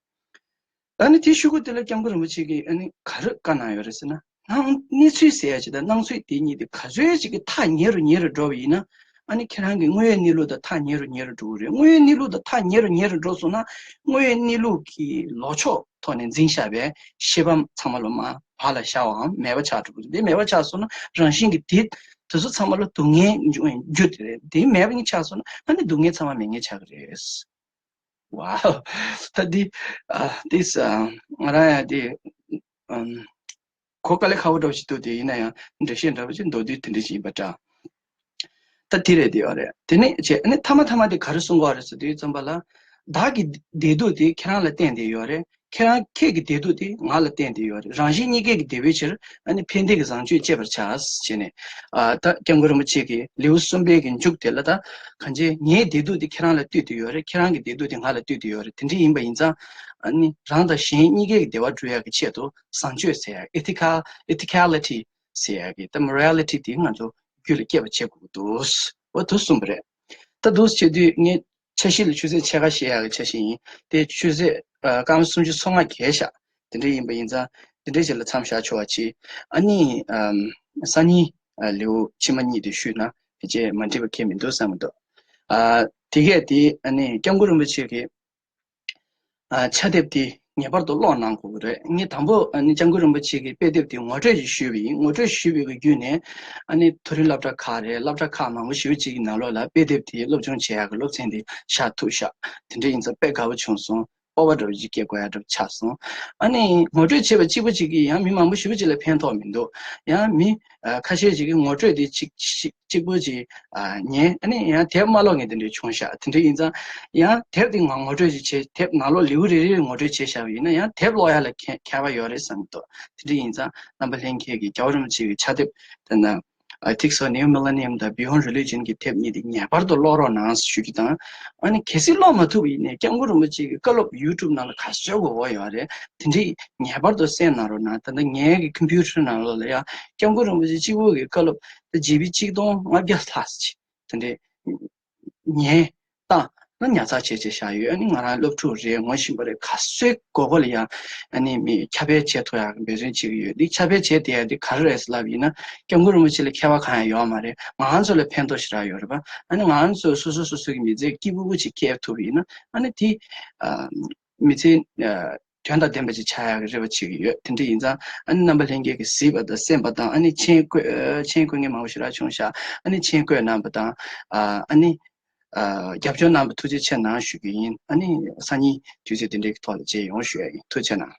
ཨ་ནི་དེའི་ཤུ་གུ་དེ་ལ་སྐྱབས་མགོན་རིན་པོ་ཆེ་གིས་ཨ་ནི་ག་རེ་བཀའ་གནང་ཡོད་རེད་ཟེར་ན། སྣང་གནས་ཚུལ་ཟེར་ཡ་ཅིག་དང་སྣང་ཚུལ་དེ་གཉིས་དེ་ག་ཚོད་ཅིག་གི་ཐག་ཉེ་རུ་ཉེ་རུ་འགྲོ་བ་ཡིན་ན་ཨ་ནི་ཁྱེད་རང་གི་དངོས་ཡོད་གནས་ལུགས་དང་ཐག་ཉེ་རུ་ཉེ་རུ་འགྲོ་གི་རེད། དངོས་ཡོད་གནས་ལུགས་དང་ཐག་ཉེ་རུ་ཉེ་རུ་འགྲོ་སོང་ན་དངོས་ཡོད་གནས་ལུགས་ཀྱི་ལོག་ཕྱོགས་ཐོག་ནས་འཛིན་བཞག་པའི་ཤེས་པ་ཚང་མ་ལོ་མ་བག་ལ་ཞ་བའམ་མེད་པ་ཆགས་འགྲོ་གི་རེད། དེ་མེད་པ་ཆགས་སོང་ན་རང་བཞིན་གྱིས་དེ་དེ་ཚོ་ཚང་མ་ལ་སྡུག་བསྔལ་འབྱུང་རྒྱུ་དེ་རེད། དེ་མེད་པ་ཉིད་ཆགས་སོང་ན་ཨ་ནི་སྡུག་བསྔལ་ཚང་མ་མེད་མཁན་ཆགས་ཀྱི་རེད། Wow. ད་འདི་ཨ་འདི་ས་ང་རང་ཡང་འདི་ཨམ་གོ་དཀའ་ལས་ཁག་པོ་འདྲ་བོ་ཞིག་འདུག་དེ་ཡིན་ན་ཡང་འགྲེལ་བཤད་འདྲ་བོ་ཞིག་མདོར་བསྡུས་དེ་འདྲ་ཞིག་ཡིན་པ་འདྲ། ད་དེ་རེད་དེ་ཡོད་རེད། དེ་ནས་བྱས་ཨ་ནི་མཐའ་མ་མཐའ་མ་དེ་ག་རེ་གསུང་གི་ཡོད་རེད་ཟེར་དུས་ཙམ་པ་ལ། བདག་གི་བདེ་སྡུག་དེ་ཁྱེད་རང་ལ་བརྟེན་ཏེ་ཡོད་རེད། ཁྱེད་རང་ཁྱེད་ཀྱི་བདེ་སྡུག་དེ་ང་ལ་བརྟེན་ཏེ་ཡོད་རེད། རང་གཞན་གཉིས་ཀའི་གི་བདེ་བའི་ཕྱིར་ཨ་ནི་ཕན་བདེ་གི་བཟང་སྤྱོད་སྤྱད་པར་བྱ་ཞེས་ནས། ཨ་ད་སྐྱབས་མགོན་རིན་པོ་ཆེ་གི་ལེའུ་གསུམ་པའི་གི་མཇུག་དེ་ལ། ད་གང་ཅི་ངའི་བདེ་སྡུག་དེ་ཁྱེད་རང་ལ་ལྟོས་ཏེ་ཡོད་རེད། ཁྱེད་རང་གི་བདེ་སྡུག་དེ་ང་ལ་ལྟོས་ཏེ་ཡོད་རེད། དེ་འདྲ་ཡིན་པ་ཡིན་ཙང་ཨ་ནི་རང་དང་གཞན་གཉིས་ཀའི་གི་བདེ་བ་སྒྲུབ་ཡག་གི་ཆེད་དུ་བཟང་སྤྱོད་ཟེར་ཡག ethicality ཟེར་ཡག་གི་ད་morality དེ་ང་ཚོ་རྒྱུད་ལ་སྐྱེད་པ་བྱེད་དགོས་ཀྱི་འདུག་འོ་དེ་གསུངས་པ་རེད། ད་དེ་བྱེད་དུས་ངས་འཆར་གཞི་ལ་ཆུ་ཚོད་ཕྱེད་ཀ་བཤད་ཡག་གི་འཆར་གཞི་ཡིན། དེ་ཆུ་ཚོད་ཨ་སྐར་མ་སུམ་ཅུ་སོ་ལྔ་བརྒལ་ཤག་དེ་འདྲ་ཡིན་པ་ཡིན་ཙང་དེ་འདྲ་ཞིག་ལ་མཚམས་བཞག་ཆོག་པ་བྱེད། ཨ་ནི་ཨམ་སང་ཉིན་ཨ་ལེའུ་ཕྱི་མ་གཉིས་དེ་ཞུས་ན་ཕལ་ཆེར་མ་འགྲིག་པ་གང་ཡང་མི་འདུག་བསམ་གྱི་འདུག་ཨ་དེ་གས་དེ་ཨ་ནི་སྐྱབས་མགོན་རིན་པོ་ཆེ་གི་ཨ་ཕྱག་དེབ་དེ་ངེས་པར་དུ་ཀློག་གནང་དགོས་ཀྱི་རེད། ངས་དང་པོ་ཨ་ནི་སྐྱབས་མགོན་རིན་པོ་ཆེ་གི་དཔེ་དེབ་དེ་ངོ་སྤྲོད་ཅིག་ཞུས་པ་ཡིན། ངོ་སྤྲོད་ཞུས་པའི་གི་བརྒྱུད་ནས་ཨ་ནི་མཐོ་རིམ་སློབ་གྲྭ་ཁག་རེད། སློབ་གྲྭ་ཁག་མང་པོ་ཞེ་པོ་ཅིག་གི་ནང་ལོགས་ལ་དཔེ་དེབ་དེ་སློབ་སྦྱོང་བྱེད་ཡག་གི་སློབ་ཚན་དེ་བཞག་ཐུབ་ཤག་དེ་འདྲ་ཡིན་ཙང་དཔེ་དགའ་པོ་བྱུང་སོང་། སྤོབས་པ་འདྲ་པོ་ཅིག་སྐྱེ་དགོས་ཡག་འདྲ་པོ་ཆགས་སོང་། ཨ་ནི་ངོ་སྤྲོད་བྱས་པ་གཅིག་པོ་གཅིག་གིས་ཡང་མི་མང་པོ་ཞེ་པོ་ཅིག་ལ་ཕན་ཐོགས་མི་འདུག་ཡང་མི་ཨ་ཁ་ཤས་ཅིག་གིས་ངོ་སྤྲོད་དེ་གཅིག་གཅིག་གཅིག་པོ་ཅིག་ཨ་ཉན། ཨ་ནི་ཡང་དེབ་མ་ཀློག་མཁན་དེ་འདྲ་བྱུང་ཤག་དེ་འདྲ་ཡིན་ཙང་ཡང་དེབ་དེ་ང་ངོ་སྤྲོད་ཅིག་བྱས། དེབ་ནང་ལོགས་ལེའུ་རེ་རེ་ངོ་སྤྲོད་བྱས་བཞག་པ་ཡིན་ན་ཡང་དེབ་ཀློག་ཡག་ལ་ཁྱད་ཁྱད་པར་ཡོད་རེད་བསམ་གྱི་འདུག་དེ་འདྲ་ཡིན་ཙང་རྣམ་པ་ལྷན་རྒྱས་ཀྱིས་རྒྱལ་བ་རིན་པོ་ཆེ་གི་ཕྱག་དེབ་དེ་ན། Ethics of Neo Millennium དང་Beyond Religion གི་དེབ་གཉིས་དེ་ངེས་པར་དུ་ཀློག་རོགས་གནང་ཞུ་རྒྱུ་དང་། ཨ་ནི་གལ་སྲིད་ཀློག་མ་ཐུབ་པ་ཡིན་ནའི་སྐྱབས་མགོན་རིན་པོ་ཆེ་གི་བཀའ་སློབ་YouTube ནང་ལ་ག་ཚོད་དགོས་ཀྱི་ཡོད་རེད། དེ་འདྲ་ངེས་པར་དུ་གསན་གནང་རོགས་གནང་། ད་ལྟ་ངའི་གི་computer ནང་ལོགས་ལ་ཡང་སྐྱབས་མགོན་རིན་པོ་ཆེ་གཅིག་པོ་གི་བཀའ་སློབ་ད་ཇི་བི་གཅིག་སྟོང་ལྔ་བརྒྱ་ལྷག་ཅིག་དེ་འདྲ་ཉན་བཏང་ན་ཉར་ཚགས་བྱས་བྱས་བཞག་ཡོད། ཨ་ནི་ང་རང་སློབ་ཕྲུག་རེད། ངོ་ཤེས་པ་རེད། ག་ཚོད་དགོས་དགོས་ལ་ཡང་ཨ་ནི་མི་ཁྱབ་སྤེལ་བྱེད་ཐུབ་ཡག་འབད་བརྩོན་བྱེད་ཀྱི་ཡོད། འདི་ཁྱབ་སྤེལ་བྱེད་བསྡད་ཡག་འདི་ག་རེ་རེད་ལབ་ཡིན་ན་སྐྱབས་མགོན་རིན་པོ་ཆེ་ལ་ཁྱད་པར་གང་ཡང་ཡོད་མ་རེད། ང་ཚོ་ལ་ཕན་ཐོགས་ཞེ་དྲག་ཡོད་རེད་པ། ཨ་ནི་ང་ཚོ་སོ་སོ་སོ་སོ་གི་མི་ཚེ་སྐྱིད་པོ་པོ་ཅིག་སྐྱེལ་ཐུབ་པ་ཡིན་ན་ཨ་ནི་དེ་ཨ་མི་ཚེ་ཨ་དོན་དང་ལྡན་པ་ཅིག་ཆགས་ཡག་གི་རེ་བ་བྱེད་ཀྱི་ཡོད། དེ་འདྲ་ཡིན་ཙང་ཨ་ནི་རྣམ་པ་ལྷན་རྒྱས་ཀྱིས་གཟིགས་པ་དང་གསན་པ་དང་། ཨ་ནི་མཆན་བཀོད་མཆན་བཀོད་མཁན་མང་པོ་ཞེ་དྲག་བྱུང་ཤག་ཨ་ནི་མཆན་བཀོད་གནང་པ་དང་། ཨ་ནི་ཨ་རྒྱབ་སྐྱོར་གནང་བ་ཐུགས་རྗེ་ཆེ་གནང་ཞུ་གི་ཡིན། ཨ་ནི་སང་ཉིན་དུས་ཚོད་དེ་འདྲའི་ཐོག་ལ་མཇལ་ཡོང་ཞུ་ཡ་ཡིན། ཐུགས་རྗེ་གནང་།